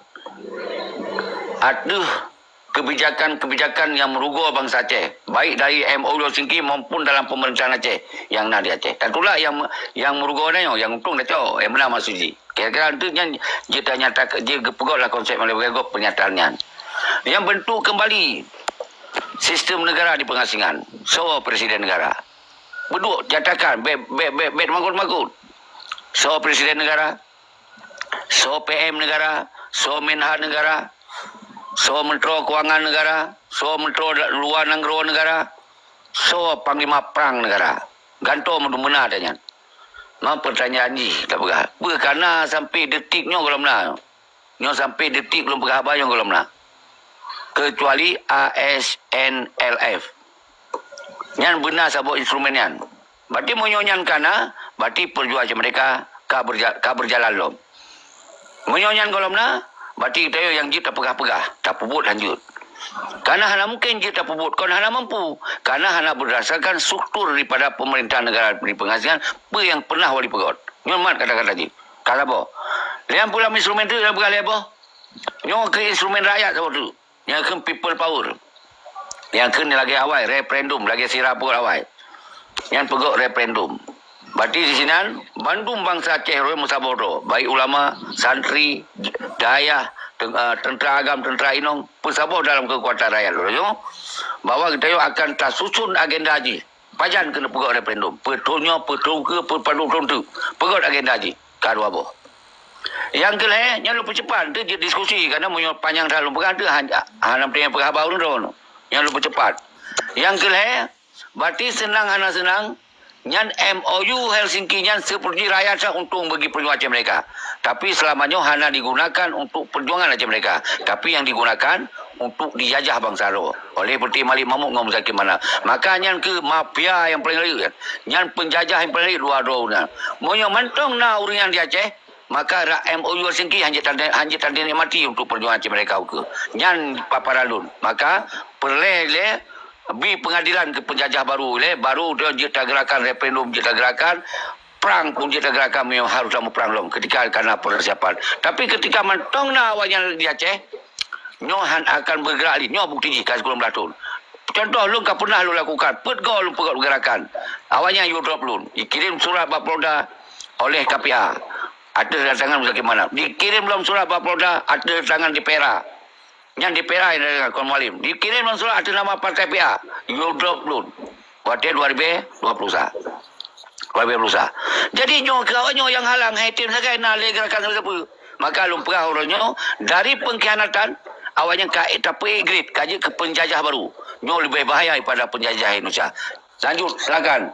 ateueh kebijakan-kebijakan nyang meurugoe bansa Aceh, baik dari M O U Helsinki maupun dalam pemerintahan Aceh nyang na di Aceh. Tatulak nyang, nyang meurugoe nyoe, nyang untông tacok, nyang meunan maksud jih. Kira-kira untuk nyan jeuet tanyata, jeuet geupeugöt lah konsep meulalu pernyataan nyan. Nyang bentuk kembali sistem negara di pengasingan. Soe presiden negara? Beudôk, catakan, bèk, bèk, bèk, bèk makut-makut. Soe presiden negara? Soe P M negara? Soe Menhan negara? Soe Menteri Keuangan negara? Soe Menteri Luar Nanggroe negara? Soe Panglima Perang negara? Gantoe meunurot meunan nyan. Ma pertanyaan jih tapeugah, peue kana sampai detik nyoe gohlom na? Nyoe sampai detik lôn peugah haba nyoe gohlom na. Kecuali A S N L F. Nyan beuna saboh instrumen nyan. Berarti meunyoe nyan kana, berarti perjuangan Aceh Merdeka ka berja-, ka berjalan lom. Meunyoe nyan gohlom na, berarti geutanyoe nyang jeuet tapeugah-peugah, tapeubuet hanjeuet. Kana hana mungken jeuet tapeubuet, kon hana mampu. Kana hana berdasarkan struktur daripada pemerintah negara di pengasingan, peue nyang pernah wali peugöt. Nyoe mat kata-kata jih. Ka saboh. Liang pulam instrumen tu nyang peugah lé boh. Nyoe keu instrumen rakyat saboh tu. Nyang kheun people power. Nyang kheun lagèe awai, referendum, lagèe sira peugöt awai. Nyan peugöt referendum. Berarti di sinan, bandum bansa Aceh rhoi meusaboh droe, baik ulama, santri, dayah, ten-, eh, tentera agam, tentera inong, peusaboh dalam keukuatan rakyat lôn nyoe, bahwa geutanyoe akan tasusun agenda jih. Pajan keuneuk peugöt referendum? Peuet thon nyoe, peuet thon keue, peuet padum thon teuk. Peugöt agenda jih. Ka dua boh. Nyang keu lhèe, nyan lôn peucepat, tu jeuet diskusi, karena meunyoe panyang that lôn peugah, tu han-, hana meuteumé peugah haba ureueng droe. Nyan lôn peucepat. Nyang keu lhèe, berarti seunang hana seunang, nyan M O U Helsinki nyan seperti raya that untông bagi perjuangan Aceh Merdeka. Tapi selama nyoe hana digunakan untuk perjuangan Aceh Merdeka, tapi yang digunakan untuk dijajah bansa droe oleh Putih Malik Mahmud ngon Muzakir Manaf. Maka nyan keuh mafia nyang paleng rayeuk nyan. Nyan penjajah nyang paleng rayeuk dua droe nyan. Meunyoe mantong na ureueng nyan di Aceh, maka rak M O U Helsinki hanjeuet tande-, hanjeuet tanikmati untuk perjuangan Aceh Merdeka ukeue. Nyan paparan lôn. Maka peureulèe lé bi pengadilan keu penjajah baru lé, baru dia jeuet tageurakan referendum, jeuet tageurakan, prang pun jeuet tageurakan, memang harus tamuprang lom ketika kana persiapan. Tapi ketika mantong na awaknyan di Aceh, nyoe han akan bergerak lé. Nyoe bukti jih ka sikureueng blah thon. Contoh, lôn ka pernah lôn lakukan, peuet goe lôn peugöt geurakan. Awaknyan yue drop lôn. Dikirém surat bak Polda oleh K P A. Ateueh tangan Muzakir Manaf. Dikirém lom surat bak Polda ateueh tangan D P R A. Nyan D P R A nyang kon Mualem. Dikirém lom surat ateueh nama partai P A. Yue drop lôn. Watèe dua ribu dua puluh sa. Dua ribu dua puluh sa. Jadi nyoe keu awaknyoe nyang halang, hai tem sagai na lé geurakan sapeue-sapeue. Maka lôn peugah uroe nyoe, dari pengkhianatan, awaknyan ka tapeuék grade, ka jeuet keu penjajah baru. Nyoe leubeh bahaya daripada penjajah Indonesia. Lanjut, silakan.